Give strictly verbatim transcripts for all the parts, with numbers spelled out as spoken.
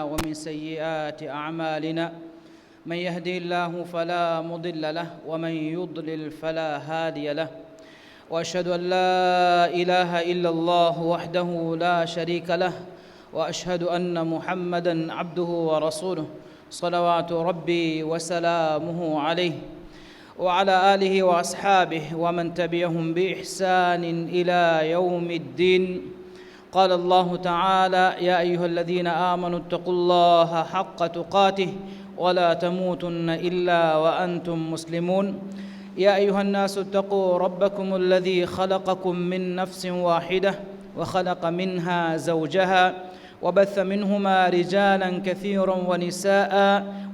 ومن سيئات أعمالنا. من يهده الله فلا مضل له، ومن يضلل فلا هادي له. وأشهد أن لا إله إلا الله وحده لا شريك له، وأشهد أن محمدا عبده ورسوله، صلوات ربي وسلامه عليه وعلى آله وأصحابه ومن تبعهم بإحسان إلى يوم الدين. قال الله تعالى: يا أيها الذين آمنوا اتقوا الله حق تقاته ولا تموتن إلا وأنتم مسلمون. يا أيها الناس اتقوا ربكم الذي خلقكم من نفس واحدة وخلق منها زوجها وبث منهما رجالا كثيرا ونساء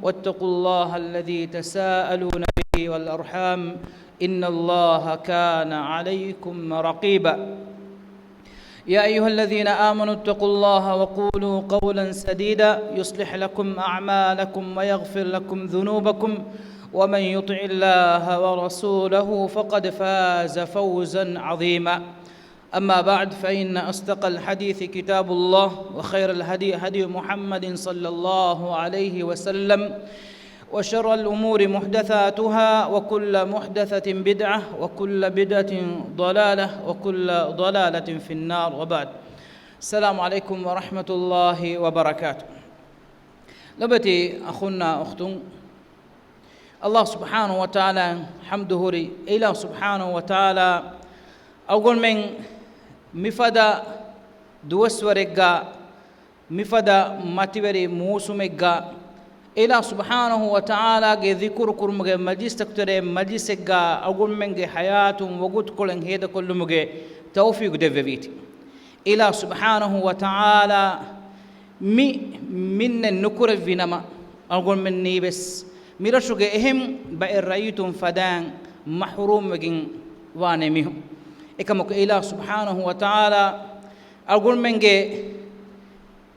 واتقوا الله الذي تساءلون به والأرحام إن الله كان عليكم رقيبا. يا أيها الذين آمنوا اتقوا الله وقولوا قولا سديدا يصلح لكم أعمالكم ويغفر لكم ذنوبكم ومن يطع الله ورسوله فقد فاز فوزا عظيما. أما بعد، فإن أصدق الحديث كتاب الله، وخير الهدي هدي محمد صلى الله عليه وسلم، وشر الأمور محدثاتها، وكل محدثة بدعة، وكل بدعة ضلالة، وكل ضلالة في النار، وبعد. السلام عليكم ورحمة الله وبركاته. ލޮބުވެތި އަޚުންނާ އުޚްތުން، އަﷲ ސުބްޙާނަހޫ ވަތަޢާލާއަށް ޙަމްދު ހުރި، އެ އިލާހު ސުބްޙާނަހޫ ވަތަޢާލާ އަޅުގަނޑުމެން މިފަދަ ދުވަސްވަރެއްގަ، މިފަދަ މަތިވެރި މޫސުމެއްގަ، އެ އިލާހު ސުބްޙާނަހޫ ވަތަޢާލާގެ ޛިކުރު ކުރުމުގެ މަޖިލިސްތަކު ތެރޭ މަޖިލިސެއްގަ އަޅުގަނޑުމެންގެ ޙަޔާތުން ވަގުތުކޮޅެއް ހޭދަކޮށްލުމުގެ ތައުފީގު ދެއްވެވީތީ. އިލާހު ސުބްޙާނަހޫ ވަތަޢާލާ މި މިންނެއް ނުކުރެއްވި ނަމަ، އަޅުގަނޑުމެންނީވެސް މިރަށުގެ އެހެން ބައެއް ރައްޔިތުން ފަދައިން މަޙްރޫމްވެގެން ވާނެ މީހުން. އެކަމަކު އިލާހު ސުބްޙާނަހޫ ވަތަޢާލާ އަޅުގަނޑުމެންގެ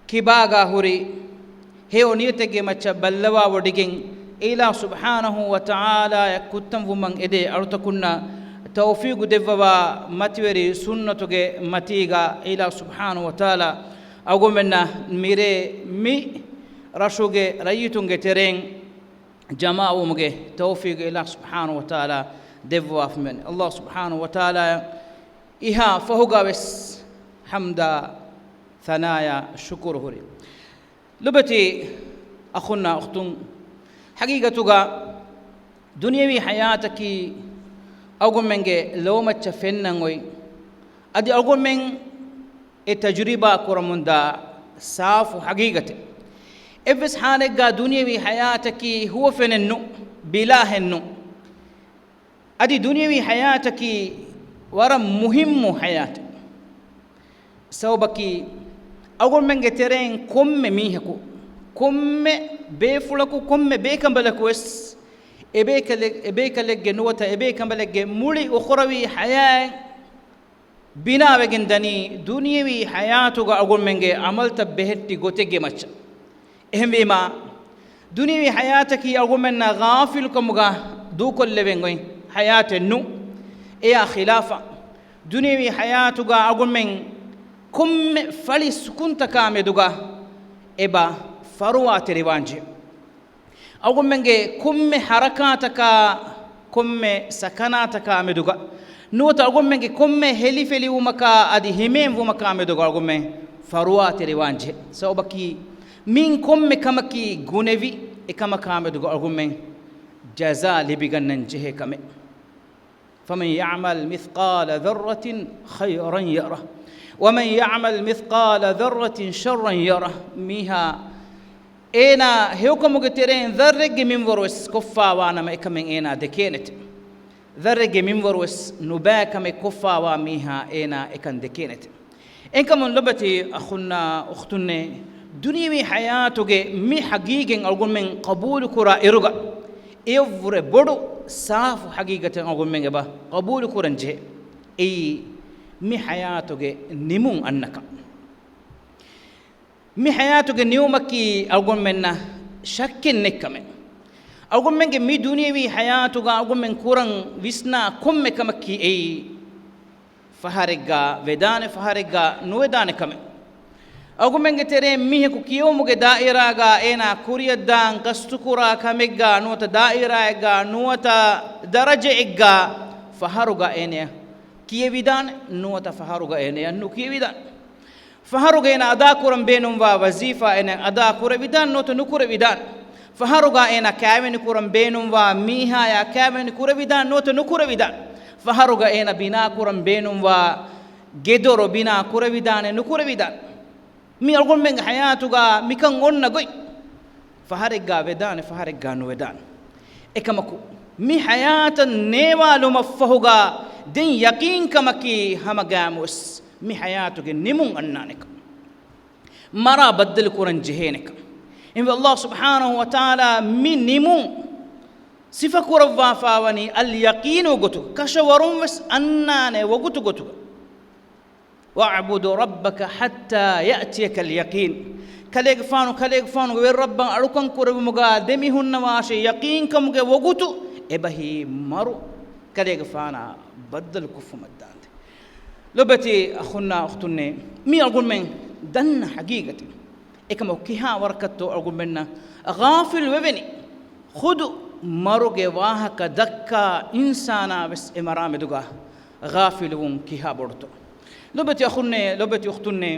ކިބާގާ ހުރި ހެޔޮ ނިޔަތެއްގެ މައްޗަށް ބައްލަވާވޮޑިގެން، އިލާހު ސުބްޙާނަހޫ ވަތަޢާލާއަށް ކުއްތަންވުމަށް އެދޭ އަޅުތަކުންނަށް ތައުފީގު ދެއްވަވާ، މަތިވެރި ސުންނަތުގެ މަތީގަ އިލާހު ސުބްޙާނަހޫ ވަތަޢާލާ އަޅުގަނޑުމެންނަށް މިރޭ މި ރަށުގެ ރައްޔިތުންގެ ތެރެއިން ޖަމާވުމުގެ ތައުފީގު އިލާހު ސުބްޙާނަހޫ ވަތަޢާލާ ދެއްވާފައިވަނީ. އަﷲ ސުބްޙާނަހޫ ވަތަޢާލާއަށް އިހާ ފަހުގަވެސް ޙަމްދާ ޘަނާޔާ ޝުކުރު ހުރި. ލޮބުވެތި އަޚުންނާ އުޚްތުން، ޙަޤީޤަތުގަ ދުނިޔަވީ ޙަޔާތަކީ އަޅުގަނޑުމެންގެ ލޯމައްޗަށް ފެންނަން އޮތް، އަދި އަޅުގަނޑުމެން އެ ތަޖުރިބާ ކުރަމުންދާ ސާފު ޙަޤީޤަތެއް. އެއްވެސް ޙާލެއްގަ ދުނިޔަވީ ޙަޔާތަކީ ހުވަފެނެއް ނޫން، ބިލާހެއް ނޫން. އަދި ދުނިޔަވީ ޙަޔާތަކީ ވަރަށް މުހިއްމު ޙަޔާތެއް. ސަބަބަކީ، އަޅުގަނޑުމެންގެ ތެރެއިން ކޮންމެ މީހަކު، ކޮންމެ ބޭފުޅަކު، ކޮންމެ ބޭކަނބަލަކު ވެސް އެބޭކަލެ-، އެބޭކަލެއްގެ ނުވަތަ އެބޭކަނބަލެއްގެ މުޅި އުޚުރަވީ ޙަޔާތް ބިނާވެގެން ދަނީ ދުނިޔަވީ ޙަޔާތުގަ އަޅުގަނޑުމެންގެ ޢަމަލުތައް ބެހެއްޓި ގޮތެއްގެ މައްޗަށް. އެހެންވީމާ، ދުނިޔަވީ ޙަޔާތަކީ އަޅުގަނޑުމެންނަށް ޣާފިލުކަމުގަ ދޫކޮށްލެވެން އޮތް ޙަޔާތެއް ނޫން. އެޔާ ޚިލާފަށް، ދުނިޔަވީ ޙަޔާތުގަ އަޅުގަނޑުމެން ކޮންމެ ފަޅި ސުކުންތަކާ މެދުގަ އެބަ ފަރުވާތެރިވާންޖެހޭ. އަޅުގަނޑުމެންގެ ކޮންމެ ޙަރަކާތަކާ، ކޮންމެ ސަކަނާތަކާ މެދުގަ، ނުވަތަ އަޅުގަނޑުމެންގެ ކޮންމެ ހެލިފެލިވުމަކާ އަދި ހިމޭންވުމަކާ މެދުގަ އަޅުގަނޑުމެން ފަރުވާތެރިވާންޖެހޭ. ސަބަބަކީ، މިއިން ކޮންމެ ކަމަކީ ގުނެވި، އެކަމަކާ މެދުގަ އަޅުގަނޑުމެން ޖަޒާ ލިބިގަންނަން ޖެހޭ ކަމެއް. فمن يعمل مثقال ذرة خيرا يره ومن يعمل مثقال ذرة شرا يره. މީހާ އޭނާ ހެޔޮކަމުގެ ތެރެއިން ޛައްރެއްގެ މިންވަރުވެސް ކޮށްފާވާނަމަ އެކަމެއް އޭނާ ދެކޭނެތެ. ޛައްރެއްގެ މިންވަރުވެސް ނުބައި ކަމެއް ކޮށްފާވާ މީހާ އޭނާ އެކަން ދެކޭނެތެ. އެކަމުން ލޮބުވެތި އަޚުންނާ އުޚްތުންނޭ، ދުނިޔަވީ ޙަޔާތުގެ މި ޙަޤީޤަތް އަޅުގަނޑުމެން ޤަބޫލުކުރާ އިރުގަ، އެޔަށްވުރެ ބޮޑު ސާފު ޙަޤީޤަތެއް އަޅުގަނޑުމެން އެބަ ޤަބޫލުކުރަން ޖެހޭ. އެއީ، މި ޙަޔާތުގެ ނިމުން އަންނަކަން. މި ޙަޔާތުގެ ނިމުމަކީ އަޅުގަނޑުމެންނަށް ޝައްކެއް ނެތްކަމެއް. އަޅުގަނޑުމެންގެ މި ދުނިޔަވީ ޙަޔާތުގަ އަޅުގަނޑުމެން ކުރަން ވިސްނާ ކޮންމެ ކަމަކީ އެއީ، ފަހަރެއްގަ ވެދާނެ، ފަހަރެއްގަ ނުވެދާނެ ކަމެއް. އަޅުގަނޑުމެންގެ ތެރެއިން މީހަކު ކިޔެވުމުގެ ދާއިރާގަ އޭނާ ކުރިއަށްދާން ގަސްތުކުރާ ކަމެއްގަ ނުވަތަ ދާއިރާއެއްގަ ނުވަތަ ދަރަޖައެއްގަ ފަހަރުގަ އޭނަޔަށް ކިޔެވިދާނެ، ނުވަތަ ފަހަރުގަ އޭނަޔަށް ނުކިޔެވިދާނެ. ފަހަރުގަ އޭނަ އަދާކުރަން ބޭނުންވާ ވަޒީފާ އޭނަ އަދާކުރެވިދާނެ ނުވަތަ ނުކުރެވިދާނެ. ފަހަރުގަ އޭނަ ކައިވެނިކުރަން ބޭނުންވާ މީހާޔާ ކައިވެނި ކުރެވިދާނެ ނުވަތަ ނުކުރެވިދާނެ. ފަހަރުގަ އޭނަ ބިނާކުރަން ބޭނުންވާ ގެދޮރު ބިނާ ކުރެވިދާނެ ނުކުރެވިދާނެ. މި އަޅުގަނޑުމެންގެ ޙަޔާތުގަ މިކަން އޮންނަ ގޮތް. ފަހަރެއްގަ ވެދާނެ، ފަހަރެއްގަ ނުވެދާނެ. އެކަމަކު، މި ޙަޔާތަށް ނޭވާލުމަށްފަހުގަ ދެން ޔަޤީންކަމަކީ ހަމަގައިމުވެސް މި ޙަޔާތުގެ ނިމުން އަންނާނެކަން. މަރާ ބައްދަލުކުރަން ޖެހޭނެކަން. އެހެންވެ، ﷲ ސުބްޙާނަހޫ ވަތަޢާލާ މި ނިމުން ސިފަކުރައްވާފާވަނީ އަލްޔަޤީނު ގޮތުގަ، ކަށަވަރުންވެސް އަންނާނެ ވަގުތު ގޮތުގަ. وَاعْبُدْ رَبَّكَ حَتَّى يَأْتِيَكَ الْيَقِينُ. ކަލޭގެފާނު، ކަލޭގެފާނުގެ ވެރިރައްބަށް އަޅުކަން ކުރެވުމުގަ ދެމިހުންނަވާށޭ ޔަޤީންކަމުގެ ވަގުތު އެބަހީ މަރު ކަލޭގެފާނާ ބައްދަލުކޮށްފުމަށްދާންދެން. ލޮބެތި އަޚުންނާ އުޚްތުންނޭ، މީ އަޅުގަނޑުމެން ދަންނަ ޙަޤީޤަތެއް. އެކަމަކު ކިހާ ވަރަކަށްތޯ އަޅުގަނޑުމެންނަށް ޣާފިލު ވެވެނީ. ޚުދު މަރުގެ ވާހަކަ ދައްކާ އިންސާނާ ވެސް އެ މަރާމެދުގަ ޣާފިލުވުން ކިހާ ބޮޑުތޯ؟ ލޮބެތި އަޚުންނޭ، ލޮބެތި އުޚްތުންނޭ،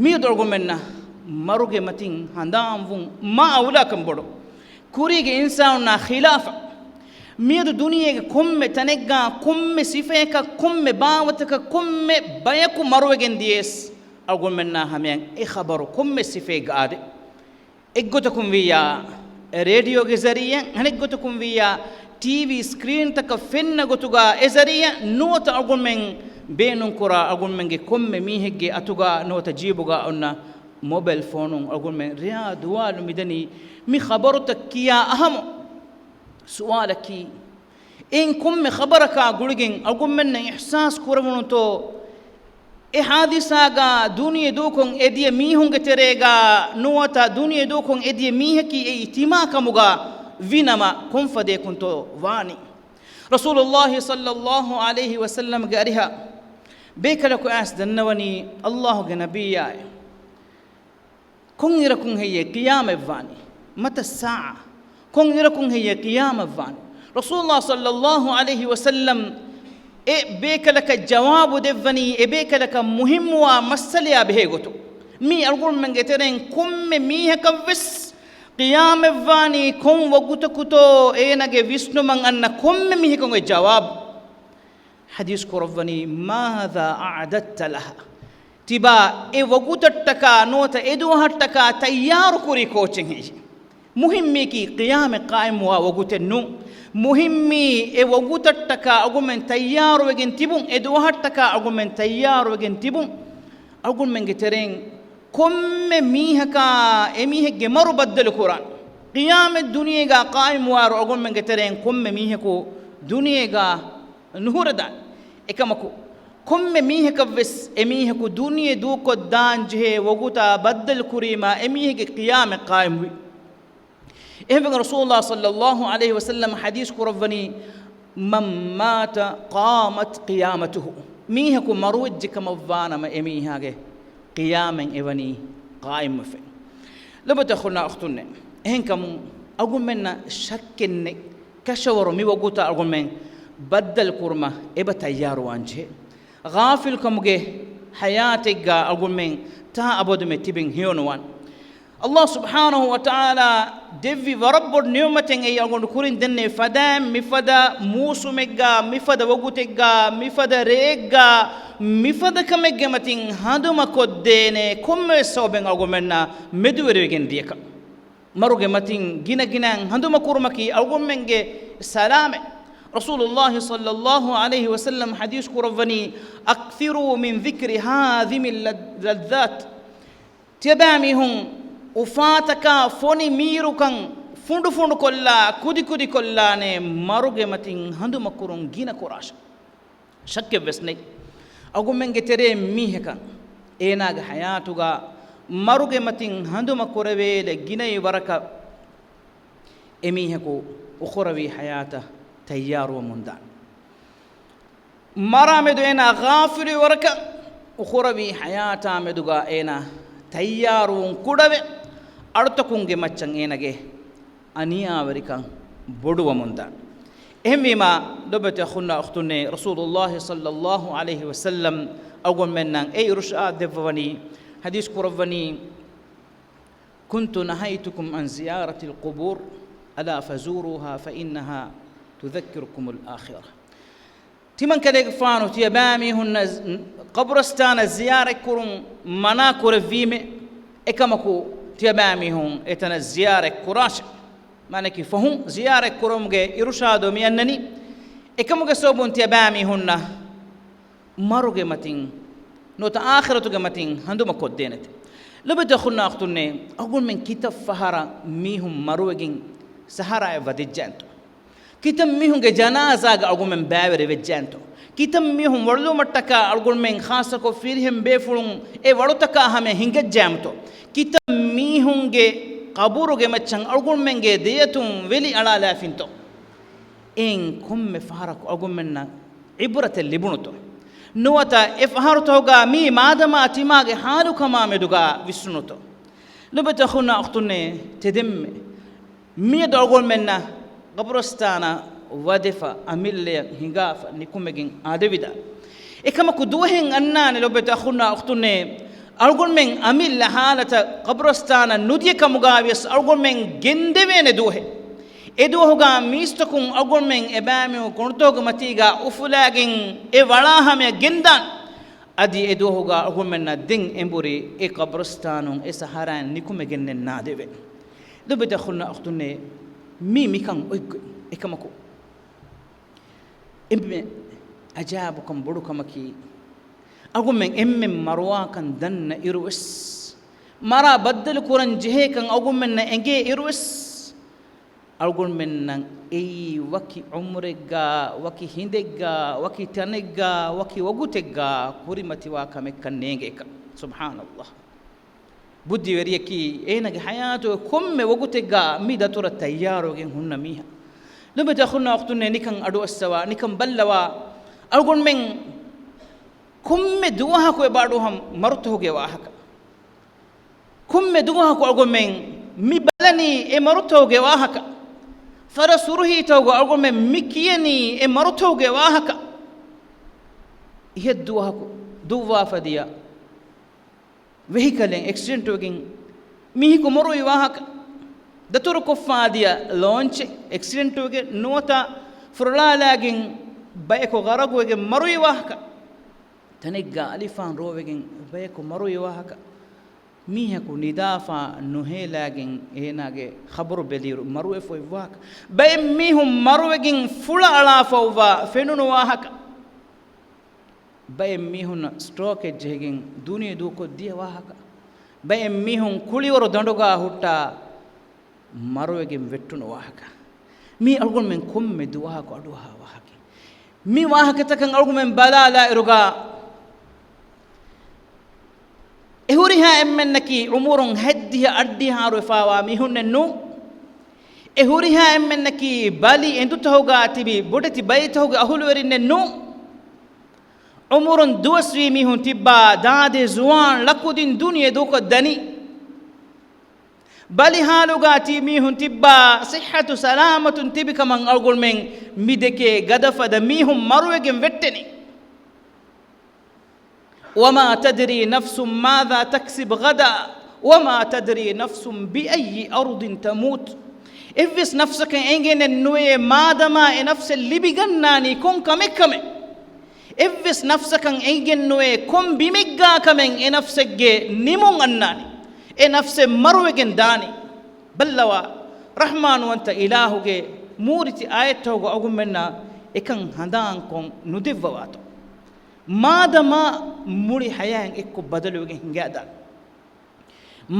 މިއަދު އަޅުގަނޑުމެންނަށް މަރުގެ މަތިން ހަނދާންވުން މާ އައުލާކަން ބޮޑު. ކުރީގެ އިންސާނުންނާ ޚިލާފަށް، މިއަދު ދުނިޔޭގެ ކޮންމެ ތަނެއްގަ ކޮންމެ ސިފަޔަކަށް ކޮންމެ ބާވަތަކަށް ކޮންމެ ބަޔަކު މަރުވެގެން ދިޔަސް، އަޅުގަނޑުމެންނާ ހަމަޔަށް އެ ޚަބަރު ކޮންމެ ސިފައެއްގަ އާދެ. އެއްގޮތަކުން ވިއްޔާ، ރޭޑިއޯގެ ޒަރީއަށް، އަނެއްގޮތަކުން ވިއްޔާ، ޓީވީ ސްކްރީންތަކަށް ފެންނަ ގޮތުގަ އެ ޒަރީއަށް ނުވަތަ އަޅުގަނޑުމެން ބޭނުންކުރާ އަޅުގަނޑުމެންގެ ކޮންމެ މީހެއްގެ އަތުގަ ނުވަތަ ޖީބުގަ އޮންނަ މޮބައިލް ފޯނުން އަޅުގަނޑުމެން ރެޔާ ދުވާލު މިދަނީ މި ޚަބަރުތައް ކިޔާ އަހަމު. ސުވާލަކީ، އެއިން ކޮންމެ ޚަބަރަކާ ގުޅިގެން އަޅުގަނޑުމެންނަށް އިޙްސާސް ކުރެވުނުތޯ، އެ ޙާދިސާގަ ދުނިޔެ ދޫކޮށް އެދިޔަ މީހުންގެ ތެރޭގަ ނުވަތަ ދުނިޔެ ދޫކޮށް އެދިޔަ މީހަކީ އެއީ ތިމާކަމުގަ ވިނަމަ ކޮންފަދަޔަކުންތޯ ވާނީ؟ ރަސޫލުﷲ ޞައްލަﷲ ޢަލައިހި ވަސައްލަމްގެ އަރިހަށް ބޭކަލަކު އައިސް ދަންނަވަނީ ﷲގެ ނަބިއްޔާއޭ. ކޮންއިރަކުން ހެއްޔޭ ޤިޔާމަތްވާނީ؟ މަތައް ސާޢަ؟ ކޮންއިރަކުން ހެއްޔޭ ޤިޔާމަތްވާނީ؟ ރަސޫލުﷲ ޞައްލަﷲ ޢަލައިހި ވަސައްލަމް އެ ބޭކަލަކަށް ޖަވާބު ދެއްވަނީ އެ ބޭކަލަކަށް މުހިއްމުވާ މައްސަލަޔާ ބެހޭ ގޮތުން. މީ އަޅުގަނޑުމެންގެ ތެރެއިން ކޮންމެ މީހަކަށްވެސް ޤިޔާމަތްވާނީ ކޮން ވަގުތަކުތޯ އޭނަގެ ވިސްނުމަށް އަންނަ ކޮންމެ މީހަކުންގެ ޖަވާބު. ޙަދީޘް ކުރައްވަނީ، ماذا أعددت لها؟ ތިބާ އެ ވަގުތަށްޓަކާ ނުވަތަ އެ ދުވަހަށްޓަކާ ތައްޔާރު ކުރީ ކޯޗެއް ހެއްޔޭ؟ މުހިއްމީކީ ޤިޔާމަތް ޤާއިމްވާ ވަގުތެއް ނޫން. މުހިއްމީ އެ ވަގުތަށްޓަކާ އަޅުގަނޑުމެން ތައްޔާރުވެގެން ތިބުން، އެ ދުވަހަށްޓަކާ އަޅުގަނޑުމެން ތައްޔާރުވެގެން ތިބުން. އަޅުގަނޑުމެންގެ ތެރެއިން ކޮންމެ މީހަކާ އެމީހެއްގެ މަރު ބައްދަލުކުރާނެ. ޤިޔާމަތް ދުނިޔޭގާ ޤާއިމުވާއިރު އަޅުގަނޑުމެންގެ ތެރެއިން ކޮންމެ މީހަކު ދުނިޔޭގާ ނުހުރެދާނެ. އެކަމަކު، ކޮންމެ މީހަކަށްވެސް އެމީހަކު ދުނިޔެ ދޫކޮށްދާން ޖެހޭ ވަގުތާ ބައްދަލުކުރީމާ އެމީހެއްގެ ޤިޔާމަތް ޤާއިމުވި. އެހެންވެގެން ރަސޫލުﷲ ޞައްލަﷲ ޢަލައިހި ވަސައްލަމް ޙަދީޘް ކުރައްވަނީ، مَنْ مَاتَ قَامَتْ قِيَامَتُهُ. މީހަކު މަރުވެއްޖެ ކަމަށްވާނަމަ އެމީހާގެ ޤިޔާމަތް އެވަނީ ޤާއިމުވެފަ. ލޮބުވެތި އަޚުންނާ އުޚްތުންނޭ، އެހެންކަމުން އަޅުގަނޑުމެންނަށް ޝައްކެއްނެތް، ކަށަވަރު މި ވަގުތަށް އަޅުގަނޑުމެން ބައްދަލުކުރުމަށް އެބަ ތައްޔާރުވާންޖެހޭ. ޣާފިލްކަމުގެ ޙަޔާތެއްގާ އަޅުގަނޑުމެން ތާ އަބަދުމެ ތިބެން ހެޔޮނުވާން. ﷲ ސުބްޙާނަހޫ ވަތަޢާލާ ދެއްވި ވަރަށް ބޮޑު ނިޢުމަތެއް އެއީ އަޅުގަނޑު ކުރިން ދެންނެވި ފަދައިން މިފަދަ މޫސުމެއްގާ، މިފަދަ ވަގުތެއްގާ، މިފަދަ ރެއެއްގާ، މިފަދަ ކަމެއްގެ މަތިން ހަނދުމަކޮށްދޭނެ ކޮންމެވެސް ސަބަބެއް އަޅުގަނޑުމެންނާ މެދުވެރިވެގެން ދިޔަކަން. މަރުގެ މަތިން ގިނަގިނައިން ހަނދުމަކުރުމަކީ އަޅުގަނޑުމެންގެ ސަލާމެއް. ރަސޫލުﷲ ޞައްލަﷲ ޢަލައިހި ވަސައްލަމް ޙަދީޘް ކުރައްވަނީ، أَكْثِرُوا مِنْ ذِكْرِ هَاذِمِ اللَّذَّاتِ. ތިޔަބައިމީހުން އުފާތަކާ ފޮނި މީރުކަން ފުނޑުފުނޑުކޮށްލާ، ކުދިކުދިކޮށްލާނެ މަރުގެ މަތިން ހަނދުމަކުރުން ގިނަ ކުރާށެ. ޝައްކެއްވެސް ނެތް. އަޅުގަނޑުމެންގެ ތެރޭ މީހަކަށް އޭނާގެ ޙަޔާތުގަ މަރުގެ މަތިން ހަނދުމަކުރެވޭލެ ގިނައި ވަރަކަށް އެމީހަކު އުޚުރަވީ ޙަޔާތަށް ތައްޔާރުވަމުންދާނެ. މަރާމެދު އޭނާ ޣާފިލުވި ވަރަކަށް އުޚުރަވީ ޙަޔާތާ މެދުގަ އޭނާ ތައްޔާރުވުން ކުޑަވެ، އަޅުތަކުންގެ މައްޗަށް އޭނާގެ އަނިޔާވެރިކަން ބޮޑުވަމުންދާން. އެހެންވީމާ، ލޮބުވެތި އަޚުންނާ އުޚްތުންނޭ، ރަސޫލުﷲ ޞައްލައްލާހު ޢަލައިހި ވަސައްލަމް އަޅުގަނޑުމެންނަށް އެ އިރުޝާދު ދެއްވަވަނީ، ޙަދީޘް ކުރައްވަނީ، كنت نهيتكم عن زيارة القبور، ألا فزوروها فإنها تذكركم الآخرة. ތިމަންކަލޭގެފާނު ތިޔަބައިމީހުންނަށް ޤަބުރުސްތާނަށް ޒިޔާރަތްކުރުން މަނާ ކުރެއްވީމެ، އެކަމަކު ތިޔަބައިމީހުން އެތަނަށް ޒިޔާރަތް ކުރާށެ. މާނައަކީ ފަހުން ޒިޔާރަތް ކުރުމުގެ އިރުޝާދު މި އަންނަނީ. އެކަމުގެ ސަބަބުން ތިޔަބައިމީހުންނަށް މަރުގެ މަތިން ނުވަތަ އާޚިރަތުގެ މަތިން ހަނދުމަ ކޮށްދޭނެތެ. ލޮބުވެތި އަޚުންނާ އުޚްތުންނޭ، އަޅުގަނޑުމެން ކިތައް ފަހަރަށް މީހުން މަރުވެގެން ސަހަރާއަށް ވަދެއްޖާންތޯ؟ ކިތައް މީހުންގެ ޖަނާޒާގަ އަޅުގަނޑުމެން ބައިވެރިވެއްޖާންތޯ؟ ކިތައް މީހުން ވަޅުލުމަށްޓަކާ އަޅުގަނޑުމެން ޚާއްޞަކޮށް ފިރިހެން ބޭފުޅުން އެ ވަޅުތަކާ ހަމަޔަށް ހިނގައްޖާމުތޯ؟ ކިތައް މީހުންގެ ޤަބުރުގެ މައްޗަށް އަޅުގަނޑުމެންގެ ދެއަތުން ވެލި އަޅާލާފިންތޯ؟ އެއިން ކޮންމެ ފަހަރަކު އަޅުގަނޑުމެންނަށް ޢިބްރަތެއް ލިބުނުތޯ؟ ނުވަތަ އެ ފަހަރުތަކުގަ މީ މާދަމާ ތިމާގެ ޙާލުކަމާ މެދުގަ ވިސްނުނުތޯ؟ ލޮބުވެތި އަޚުންނާ އުޚްތުންނޭ، ތެދެންމެ މިއަދު އަޅުގަނޑުމެންނަށް ޤަބުރުސްތާނަށް ވަދެފަ، އަމިއްލަޔަށް ހިނގާފަ، ނިކުމެގެން އާދެވިދާނެ. އެކަމަކު ދުވަހެއް އަންނާނެ ލޮބުވެތި އަޚުންނާ އުޚްތުންނޭ، އަޅުގަނޑުމެން އަމިއްލަ ޙާލަތަށް ޤަބުރުސްތާނަށް ނުދިޔަ ކަމުގަވިޔަސް އަޅުގަނޑުމެން ގެންދެވޭނެ ދުވަހެއް. އެދުވަހުގަ މީސްތަކުން އަޅުގަނޑުމެން އެބައިމީހުން ކޮނޑުތަކުގެ މަތީގަ އުފުލާގެން އެ ވަޅާ ހަމަޔަށް ގެންދާނެ. އަދި އެދުވަހުގަ އަޅުގަނޑުމެންނަށް ދެން އެނބުރި އެ ޤަބުރުސްތާނުން އެ ސަހަރާއިން ނިކުމެގެންނެއް ނާދެވޭނެ. ލޮބުވެތި އަޚުންނާ އުޚްތުންނޭ، މީ މިކަން އޮތްގޮތް. އެކަމަކު އެންމެ އަޖާއިބުކަން ބޮޑު ކަމަކީ، އަޅުގަނޑުމެން އެންމެން މަރުވާކަން ދަންނަ އިރުވެސް، މަރާ ބައްދަލު ކުރަން ޖެހޭކަން އަޅުގަނޑުމެންނަށް އެނގޭ އިރުވެސް، އަޅުގަނޑުމެންނަށް އެއީ ވަކި ޢުމުރެއްގަ، ވަކި ހިނދެއްގަ، ވަކި ތަނެއްގަ، ވަކި ވަގުތެއްގަ ކުރިމަތިވާ ކަމެއްކަން ނޭނގޭކަން. ސުބްޙާނައްލާހް. ބުއްދިވެރިޔަކީ އޭނާގެ ޙަޔާތުގެ ކޮންމެ ވަގުތެއްގަ މި ދަތުރަށް ތައްޔާރުވެގެން ހުންނަ މީހާ. ލޮބުވެތި އަޚުންނާ އުޚްތުންނޭ، ނިކަން އަޑުއައްސަވާ، ނިކަން ބައްލަވާ، އަޅުގަނޑުމެން ކޮންމެ ދުވަހަކު އެބަ އަޑުއަހަން މަރުތަކުގެ ވާހަކަ. ކޮންމެ ދުވަހަކު އަޅުގަނޑުމެން މި ބަލަނީ އެ މަރުތަކުގެ ވާހަކަ. ފަރަސް ހުރުހީތަކުގަ އަޅުގަނޑުމެން މި ކިޔަނީ އެ މަރުތަކުގެ ވާހަކަ. އިހަށް ދުވަހަކު ދުއްވާފަ ދިޔަ ވެހިކަލެއް އެކްސިޑެންޓުވެގެން މީހަކު މަރުވި ވާހަކަ، ދަތުރުކޮށްފާ ދިޔަ ލޯންޗެއް އެކްސިޑެންޓުވެގެން ނުވަތަ ފުރޮޅާލާގެން ބަޔަކު ޣަރަޤުވެގެން މަރުވި ވާހަކަ، ތަނެއްގަ އަލިފާން ރޯވެގެން ބަޔަކު މަރުވި ވާހަކަ، މީހަކު ނިދާފާ ނުހޭލާގެން އޭނާގެ ޚަބަރު ބެލިއިރު މަރުވެފަ އޮތް ވާހަކަ، ބައެއް މީހުން މަރުވެގެން ފުޅަ އަޅާފަ އޮއްވާ ފެނުނު ވާހަކަ، ބައެއް މީހުންނަށް ސްޓްރޯކެއް ޖެހިގެން ދުނިޔެ ދޫކޮށްދިޔަ ވާހަކަ، ބައެއް މީހުން ކުޅިވަރު ދަނޑުގަ ހުއްޓާ މަރުވެގެން ވެއްޓުނު ވާހަކަ، މީ އަޅުގަނޑުމެން ކޮންމެ ދުވަހަކު އަޑުއަހާ ވާހަކައެއް. މި ވާހަކަތަކަށް އަޅުގަނޑުމެން ބަލާލާއިރުގަ، އެ ހުރިހާ އެންމެންނަކީ އުމުރުން ހަތްދިހަ އަށްޑިހަ އަހަރު ވެފާވާ މީހުންނެއް ނޫން. އެ ހުރިހާ އެންމެންނަކީ ބަލި އެނދުތަކުގަ ތިބި ބޮޑެތި ބައިތަކުގެ އަހުލުވެރިންނެއް ނޫން. އުމުރުން ދުވަސްވީ މީހުން ތިއްބާ ދާދޭ ޒުވާން ޅަކުދިން ދުނިޔެ ދޫކޮށްދަނީ. ބަލި ހާލުގަ ތި މީހުން ތިއްބާ ޞިއްޙަތު ސަލާމަތުން ތިބި ކަމަށް އަޅުގަނޑުމެން މި ދެކޭ ގަދަފަދަ މީހުން މަރުވެގެން ވެއްޓެނީ. وما تدري نفس ماذا تكسب غدا وما تدري نفس بأي أرض تموت. އެއްވެސް ނަފްސަކަށް އެނގެނެއް ނުވޭ މާދަމާ އެ ނަފްސެއް ލިބިގަންނާނީ ކޮން ކަމެއްކަމެއް. އެއްވެސް ނަފްސަކަށް އެނގެން ނުވޭ ކޮން ބިމެއްގާ ކަމެއް އެ ނަފްސެއްގެ ނިމުން އަންނާނީ. އެ ނަފްސެއް މަރުވެގެން ދާނީ. ބައްލަވާ، ރަޙްމާނުވަންތަ އިލާހުގެ މޫރިތި އާޔަތްތަކުގަ އަޅުގަނޑުމެންނަށް އެކަން ހަނދާންކޮށް ނުދެއްވަވާތޯ؟ މާދަމާ މުޅި ޙަޔާތް އެއްކޮށް ބަދަލުވެގެން ހިނގާދާނެ.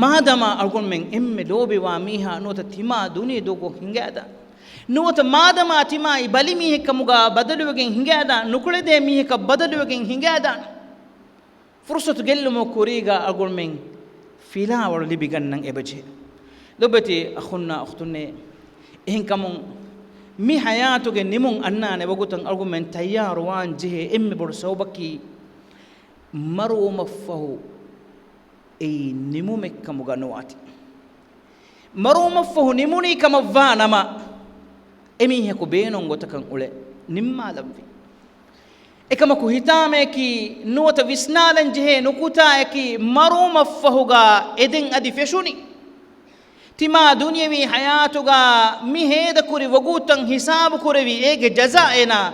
މާދަމާ އަޅުގަނޑުމެން އެންމެ ލޯބިވާ މީހާ ނުވަތަ ތިމާ ދުނިޔެ ދޫކޮށް ހިނގާދާނެ. ނުވަތަ މާދަމާ ތިމާއީ ބަލި މީހެއް ކަމުގަ ބަދަލުވެގެން ހިނގާދާނެ، ނުކުޅެދޭ މީހަކަށް ބަދަލުވެގެން ހިނގާދާނެ. ފުރުޞަތު ގެއްލުމުގެ ކުރީގަ އަޅުގަނޑުމެން ފިލާވަޅު ލިބިގަންނަން އެބަޖެހޭ. ލޮބުވެތި އަޚުންނާ އުޚްތުންނޭ، އެހެންކަމުން މި ޙަޔާތުގެ ނިމުން އަންނާނެ ވަގުތަށް އަޅުގަނޑުމެން ތައްޔާރުވާން ޖެހޭ އެންމެ ބޮޑު ސަބަބަކީ، މަރުވުމަށްފަހު އެއީ ނިމުމެއްކަމުގަ ނުވާތީ. މަރުވުމަށްފަހު ނިމުނީ ކަމަށްވާ ނަމަ، އެމީހަކު ބޭނުން ގޮތަކަށް އުޅެ ނިންމާލަންވީ. އެކަމަކު ހިތާމަޔަކީ ނުވަތަ ވިސްނާލަން ޖެހޭ ނުކުތާޔަކީ މަރުވުމަށްފަހުގަ އެދެން އަދި ފެށުނީ. ތިމާ ދުނިޔެވީ ހަޔާތުގަ މި ހޭދަކުރި ވަގުތުތައް ހިސާބުކުރެވި އޭގެ ޖަޒާ އޭނާ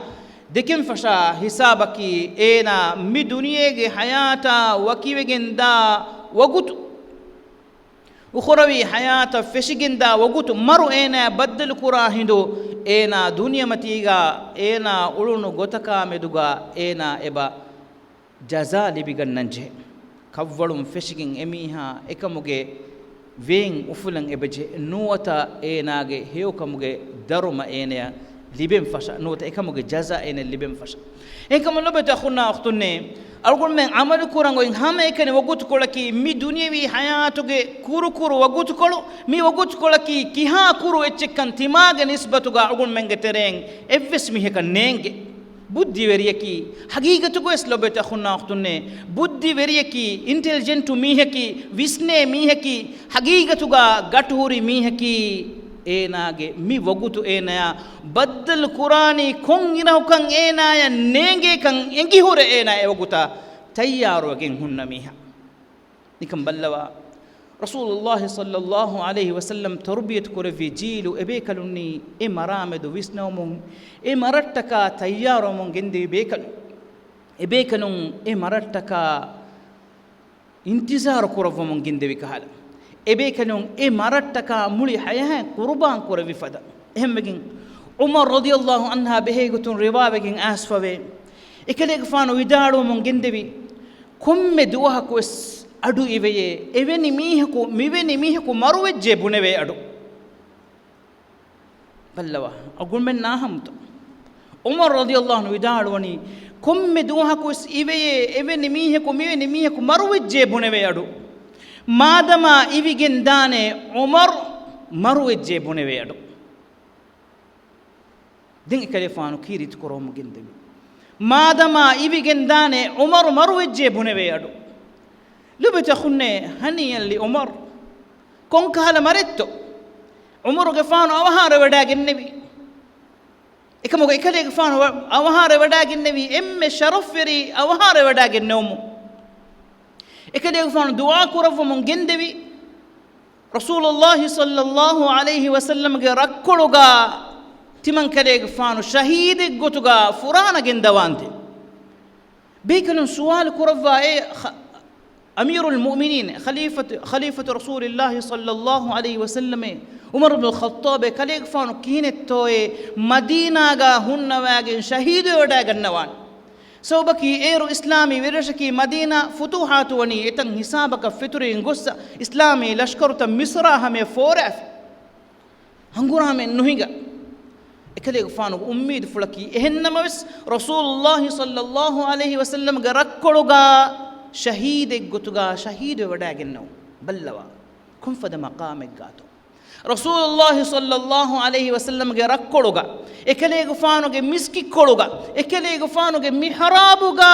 ދެކެން ފަށާ ހިސާބަކީ އޭނާ މި ދުނިޔޭގެ ހަޔާތާ ވަކިވެގެންދާ ވަގުތު. އުޚުރަވީ ހަޔާތަށް ފެށިގެންދާ ވަގުތު މަރު އޭނާ ބައްދަލުކުރާ ހިނދު އޭނާ ދުނިޔެމަތީގަ އޭނާ އުޅުނު ގޮތަކާ މެދުގަ އޭނާ އެބަ ޖަޒާ ލިބިގަންނަންޖެހޭ. ކަށްވަޅުން ފެށިގެން އެމީހާ އެކަމުގެ ވޭން އުފުލަން އެބަޖެހޭ. ނުވަތަ އޭނާގެ ހެޔޮކަމުގެ ދަރުމަ އޭނަޔަށް ލިބެން ފަށަ، ނުވަތަ އެކަމުގެ ޖަޒާ އޭނަޔަށް ލިބެން ފަށަ. އެކަމަށް ލޮބެތި އަޚުންނާ އުޚްތުންނޭ، އަޅުގަނޑުމެން ޢަމަލު ކުރަން އޮތް ހަމައެކަނި ވަގުތުކޮޅަކީ މި ދުނިޔެވީ ހަޔާތުގެ ކުރުކުރު ވަގުތުކޮޅު. މި ވަގުތުކޮޅަކީ ކިހާ ކުރު އެއްޗެއްކަން ތިމާގެ ނިސްބަތުގަ އަޅުގަނޑުމެންގެ ތެރެއިން އެއްވެސް މީހަކަށް ނޭނގެ. ބުއްދިވެރިޔަކީ، ހަގީގަތުގަވެސް ލޮބެތި އަޚުންނާ އުޚްތުންނޭ، ބުއްދިވެރިޔަކީ، އިންޓެލިޖެންޓު މީހަކީ، ވިސްނޭ މީހަކީ، ހަގީގަތުގަ ގަޓުހުރި މީހަކީ، އޭނާގެ މި ވަގުތު އޭނާޔާ ބައްދަލު ކުރާނީ ކޮން އިރަހުކަން އޭނާޔަށް ނޭނގޭކަން އެނގިހުރެ އޭނާ އެވަގުތަށް ތައްޔާރުވެގެން ހުންނަ މީހާ. ނިކަން ބައްލަވާ، ރަސޫލުﷲ ޞައްލަﷲ ޢަލައިހި ވަސައްލަމް ތަރުބިޔަތު ކުރެއްވި ޖީލު އެބޭކަލުންނީ އެ މަރާމެދު ވިސްނަވަމުން، އެ މަރަށްޓަކާ ތައްޔާރުވަމުން ގެންދެވި ބޭކަލުން. އެބޭކަލުން އެ މަރަށްޓަކާ އިންތިޒާރު ކުރައްވަމުން ގެންދެވި ކަހަލަ، އެބޭކަލުން އެ މަރަށްޓަކާ މުޅި ހަޔާތް ޤުރުބާން ކުރެއްވި ފަދަ. އެހެންވެގެން ޢުމަރު ރަޟިޔަﷲ ޢަންހާ ބެހޭގޮތުން ރިވާވެގެން އައިސްފަވޭ. އެކަލޭގެފާނު ވިދާޅުވަމުން ގެންދެވި، ކޮންމެ ދުވަހަކުވެސް އަޑު އިވެޔޭ، އެވެނި މީހަކު، މިވެނި މީހަކު މަރުވެއްޖެ ބުނެވޭ އަޑު. ބައްލަވާ، އަޅުގަނޑުމެން ނާހަމުތަ؟ ޢުމަރު ރަޟިޔަﷲ ޢަންހު ވިދާޅުވަނީ، ކޮންމެ ދުވަހަކުވެސް އިވެޔޭ، އެވެނި މީހަކު، މިވެނި މީހަކު މަރުވެއްޖެ ބުނެވޭ އަޑު. މާދަމާ އިވިގެން ދާނެ ޢުމަރު މަރުވެއްޖެ ބުނެވޭ އަޑު. ދެން އެކަލޭފާނު ކީރިތި ކުރަމުން ގެންދެވި. މާދަމާ އިވިގެން ދާނެ ޢުމަރު މަރުވެއްޖެ ބުނެވޭ އަޑު. ލޮބެތި އަޚުންނޭ، ހަނިޔަން ލި ޢުމަރު. ކޮންކަހަލަ މަރެއްތޯ؟ ޢުމަރުގެފާނު އަވަހާރަވެވަޑައިގެންނެވި. އެކަމަކު އެކަލޭގެފާނު ވަ-، އަވަހާރަވެވަޑައިގެންނެވީ އެންމެ ޝަރަފްވެރި އަވަހާރަވެވަޑައިގެންނެވުމުން. އެކަލޭގެފާނު ދުޢާ ކުރައްވަމުން ގެންދެވި. ރަސޫލުﷲ ޞައްލަﷲ ޢަލައިހި ވަސައްލަމްގެ ރައްކޮޅުގަ ތިމަންކަލޭގެފާނު ޝަހީދެއްގޮތުގަ ފުރާނަ ގެންދަވާންދެން. ބޭކަލުން ސުވާލު ކުރައްވާ، އޭ ޚަ-، އަމީރުލް މުއުމިނީން، ޚަލީފަތު، ޚަލީފަތު ރަސޫލިﷲ ޞައްލަﷲ ޢަލައިހި ވަސައްލަމޭ، ޢުމަރު ބްނުލް ޚައްޠާބޭ، ކަލޭގެފާނު ކިހިނެއްތޯއޭ މަދީނާގަ ހުންނަވައިގެން ޝަހީދުވެވަޑައިގަންނަވާނެ؟ ސަބަބަކީ އޭރު އިސްލާމީ ވެރިރަށަކީ މަދީނާ ފުތޫޙާތު ވަނީ އެތަން ހިސާބަކަށް ފެތުރިގެން ގޮއްސަ، އިސްލާމީ ލަޝްކަރުތައް މިސްރާ ހަމަޔަށް ފޯރާފި. ހަނގުރާމައެއް ނުހިނގާ. އެކަލޭގެފާނުގެ އުއްމީދުފުޅަކީ އެހެންނަމަވެސް، ރަސޫލުﷲ ޞައްލަﷲ ޢަލައިހި ވަސައްލަމްގެ ރައްކޮޅުގަ ޝަހީދެއްގޮތުގަ ޝަހީދުވެވަޑައިގެންނެވުން. ބައްލަވާ، ކޮންފަދަ މަޤާމެއްގާތޯ؟ ރަސޫލުﷲ ޞައްލަﷲ ޢަލައިހި ވަސައްލަމްގެ ރައްކޮޅުގަ، އެކަލޭގެފާނުގެ މިސްކިތްކޮޅުގަ، އެކަލޭގެފާނުގެ މިޙްރާބުގަ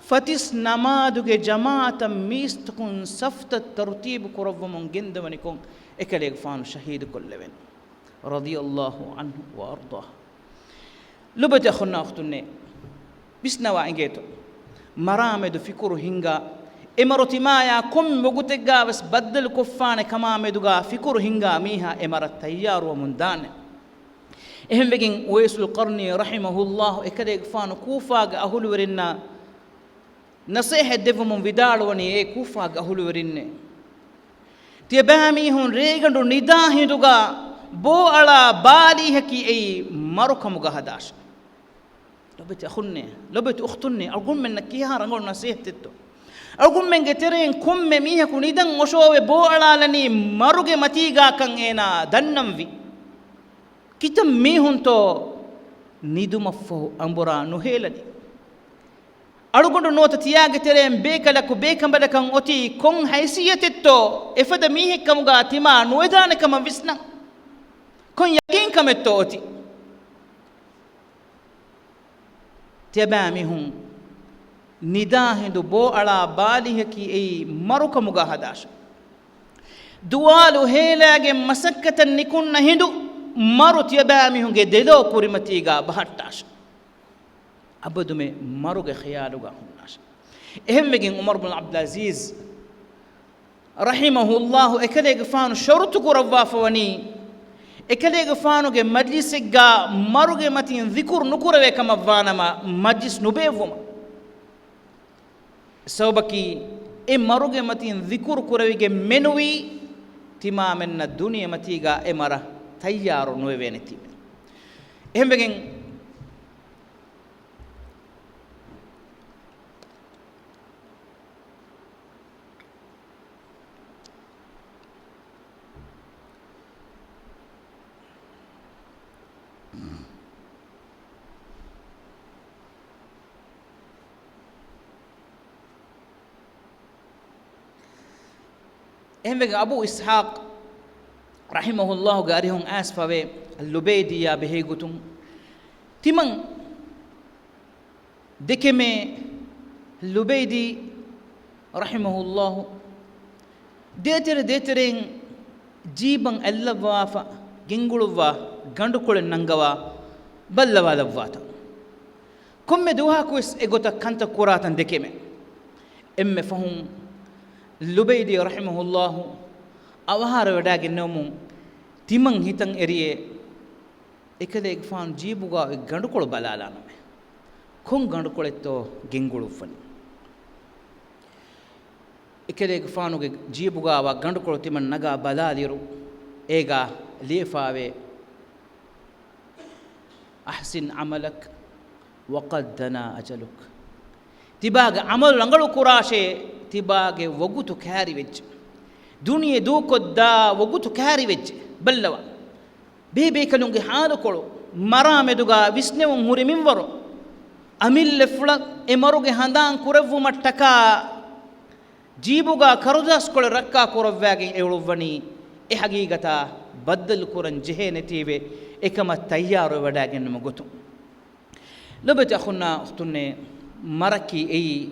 ފަތިސް ނަމާދުގެ ޖަމާޢަތަށް މީސްތަކުން ސަފްތައް ތަރުތީބު ކުރައްވަމުން ގެންދަވަނިކޮށް، އެކަލޭގެފާނު ޝަހީދުކޮށްލެވެން. ރަޟިޔަﷲ ޢަންހު ވައަރްޟާހު. ލޮބެތި އަޚުންނާ އުޚްތުންނޭ، ވިސްނަވާ އިނގޭތޯ؟ މަރާމެދު ފިކުރު ހިންގާ، އެ މަރު ތިމާޔާ ކޮންމެ ވަގުތެއްގާވެސް ބައްދަލުކޮށްފާނެ ކަމާ މެދުގާ ފިކުރު ހިންގާ މީހާ އެ މަރަށް ތައްޔާރުވަމުން ދާނެ. އެހެންވެގެން އުވައިސުލް ޤަރްނީ ރަޙިމަހުﷲ އެކަލޭގެފާނު ކޫފާގެ އަހުލުވެރިންނަށް ނަޞޭޙަތް ދެއްވަމުން ވިދާޅުވަނީ، އޭ ކޫފާގެ އަހުލުވެރިންނޭ! ތިޔަބައިމީހުން ރޭގަނޑު ނިދާ ހިނދުގަ ބޯއަޅާ ބާލީހަކީ އެއީ މަރުކަމުގަ ހަދާށޭ. ލޮބެތި އަޚުންނޭ، ލޮބެތި އުޚްތުންނޭ، އަޅުގަނޑުމެންނަށް ކިހާ ރަނގަޅު ނަޞޭޙަތެއްތޯ؟ އަޅުގަނޑުމެންގެ ތެރެއިން ކޮންމެ މީހަކު ނިދަން އޮށޯވެ ބޯއަޅާލަނީ މަރުގެ މަތީގާކަން އޭނާ ދަންނަންވީ. ކިތައް މީހުންތޯ ނިދުމަށްފަހު އަނބުރާ ނުހޭލަނީ؟ އަޅުގަނޑު ނުވަތަ ތިޔާގެ ތެރެއިން ބޭކަލަކު ބޭކަނބަލަކަށް އޮތީ ކޮން ހައިސިއްޔަތެއްތޯ އެފަދަ މީހެއްކަމުގާ ތިމާ ނުވެދާނެ ކަމަށް ވިސްނަން؟ ކޮން ޔަގީންކަމެއްތޯ އޮތީ؟ ތިޔަބައިމީހުން ނިދާ ހިނދު ބޯ އަޅާ ބާލިހަކީ އެއީ މަރުކަމުގަ ހަދާށެ. ދުވާލު ހޭލާގެން މަސައްކަތަށް ނިކުންނަ ހިނދު މަރު ތިޔަބައިމީހުންގެ ދެލޯ ކުރިމަތީގަ ބަހައްޓާށެ. އަބަދުމެ މަރުގެ ޚިޔާލުގަ ހުންނާށެ. އެހެންވެގެން ޢުމަރު ބުނު ޢަބްދުލް ޢަޒީޒް ރަޙިމަހުﷲ އެކަލޭގެފާނު ޝަރުޠު ކުރައްވާފަވަނީ، އެކަލޭގެފާނުގެ މަޖްލިސެއްގަ މަރުގެ މަތިން ޛިކުރު ނުކުރެވޭ ކަމަށްވާނަމަ، މަޖްލިސް ނުބޭއްވުމަށް. ސަބަބަކީ، އެ މަރުގެ މަތިން ޛިކުރު ކުރެވިގެން މެނުވީ، ތިމާމެންނަށް ދުނިޔެމަތީގަ އެ މަރަށް ތައްޔާރު ނުވެވޭނެތީމެ. އެހެންވެގެން، އެހެންވެގެން އަބޫ އިސްޙާޤް ރަޙިމަހުﷲގެ އަރިހުން އައިސްފަވޭ ލުބައިދީއާ ބެހޭގޮތުން ތިމަން ދެކެމޭ ލުބައިދީ ރަޙިމަހުﷲ ދޭތެރެ ދޭތެރެއިން ޖީބަށް އަތްލައްވާފަ ގެންގުޅުއްވާ ގަނޑުކޮޅެއް ނަންގަވާ ބައްލަވާލައްވާތަން. ކޮންމެ ދުވަހަކުވެސް އެގޮތަށް ކަންތައް ކުރާތަން ދެކެމޭ. އެންމެ ފަހުން ލުބައިދީ ރަޙިމަހުﷲ އަވަހާރަވެވަޑައިގެންނެވުމުން ތިމަން ހިތަށް އެރިއޭ. އެކަލޭގެފާނު ޖީބުގަ އޮތް ގަނޑުކޮޅު ބަލާލާނަމޭ. ކޮން ގަނޑުކޮޅެއްތޯ ގެންގުޅުއްވަނީ؟ އެކަލޭގެފާނުގެ ޖީބުގަ ވާ ގަނޑުކޮޅު ތިމަން ނަގާ ބަލާލިއިރު، އޭގަ ލިޔެފާވޭ، "أحسن عملك وقد دنا أجلك." ތިބާގެ ޢަމަލު ރަނގަޅު ކުރާށޭ، ތިބާގެ ވަގުތު ކައިރިވެއްޖެ. ދުނިޔެ ދޫކޮށްދާ ވަގުތު ކައިރިވެއްޖެ. ބައްލަވާ. ބޭބޭކަލުންގެ ޙާލުކޮޅު، މަރާމެދުގަ ވިސްނެވުން ހުރި މިންވަރު، އަމިއްލަފުޅަށް އެ މަރުގެ ހަނދާން ކުރެއްވުމަށްޓަކާ، ޖީބުގަ ކަރުދާސްކޮޅެއް ރައްކާ ކުރައްވައިގެން އެ އުޅުއްވަނީ، އެ ހަގީގަތާ ބައްދަލު ކުރަން ޖެހޭނެތީވެ، އެކަމަށް ތައްޔާރުވެވަޑައިގެންނުމުގެ ގޮތުން. ލޮބެތި އަޚުންނާ އުޚްތުންނޭ، މަރަކީ އެއީ،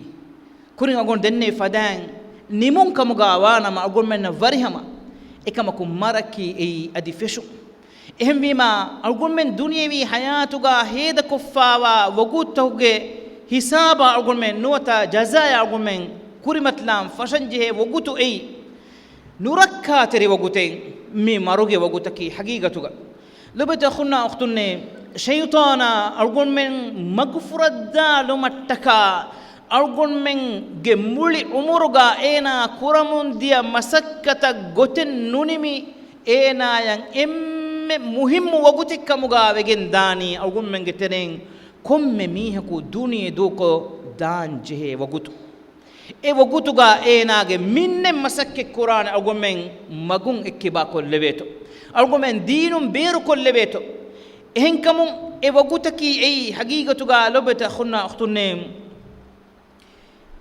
ކުރިން އަގުން ދެންނެވި ފަދައިން ނިމުން ކަމުގަ ވާނަމަ އަގުންމެންނަށް ވަރިހަމަ، އެކަމަކު މަރަކީ އެއީ އަދި ފެށުން. އެހެންވީމާ، އަޅުގަނޑުމެން ދުނިޔެވީ ޙަޔާތުގަ ހޭދަކޮށްފާވާ ވަގުތުތަކުގެ ހިސާބަށް އަޅުގަނޑުމެން ނުވަތަ ޖަޒާޔަށް އަޅުގަނޑުމެން ކުރިމަތިލާން ފަށަންޖެހޭ ވަގުތު އެއީ. ނުރައްކާތެރި ވަގުތެއް މި މަރުގެ ވަގުތަކީ ޙަގީގަތުގަ. ލޮބެތި އަޚުންނާ އުޚްތުންނޭ، ޝައިޠާނާ އަޅުގަނޑުމެން މަގުފުރައްދާލުމަށްޓަކާ، އަޅުގަނޑުމެންގެ މުޅި އުމުރުގަ އޭނާ ކުރަމުންދިޔަ މަސައްކަތަށް ގޮތެއް ނުނިމި، އޭނާޔަށް އެންމެ މުހިއްމު ވަގުތެއް ކަމުގަ ވެގެން ދާނީ އަޅުގަނޑުމެންގެ ތެރެއިން ކޮންމެ މީހަކު ދުނިޔެ ދޫކޮށް ދާން ޖެހޭ ވަގުތު. އެ ވަގުތުގަ އޭނާގެ މިންނެއް މަސައްކަތް ކުރާނެ އަޅުގަނޑުމެން މަގުން އެއްކިބާ ކޮށްލެވޭތޯ. އަޅުގަނޑުމެން ދީނުން ބޭރު ކޮށްލެވޭތޯ. އެހެންކަމުން އެ ވަގުތަކީ އެއީ ޙަގީގަތުގަ ލޮބެތި އަޚުންނާ އުޚްތުންނޭ،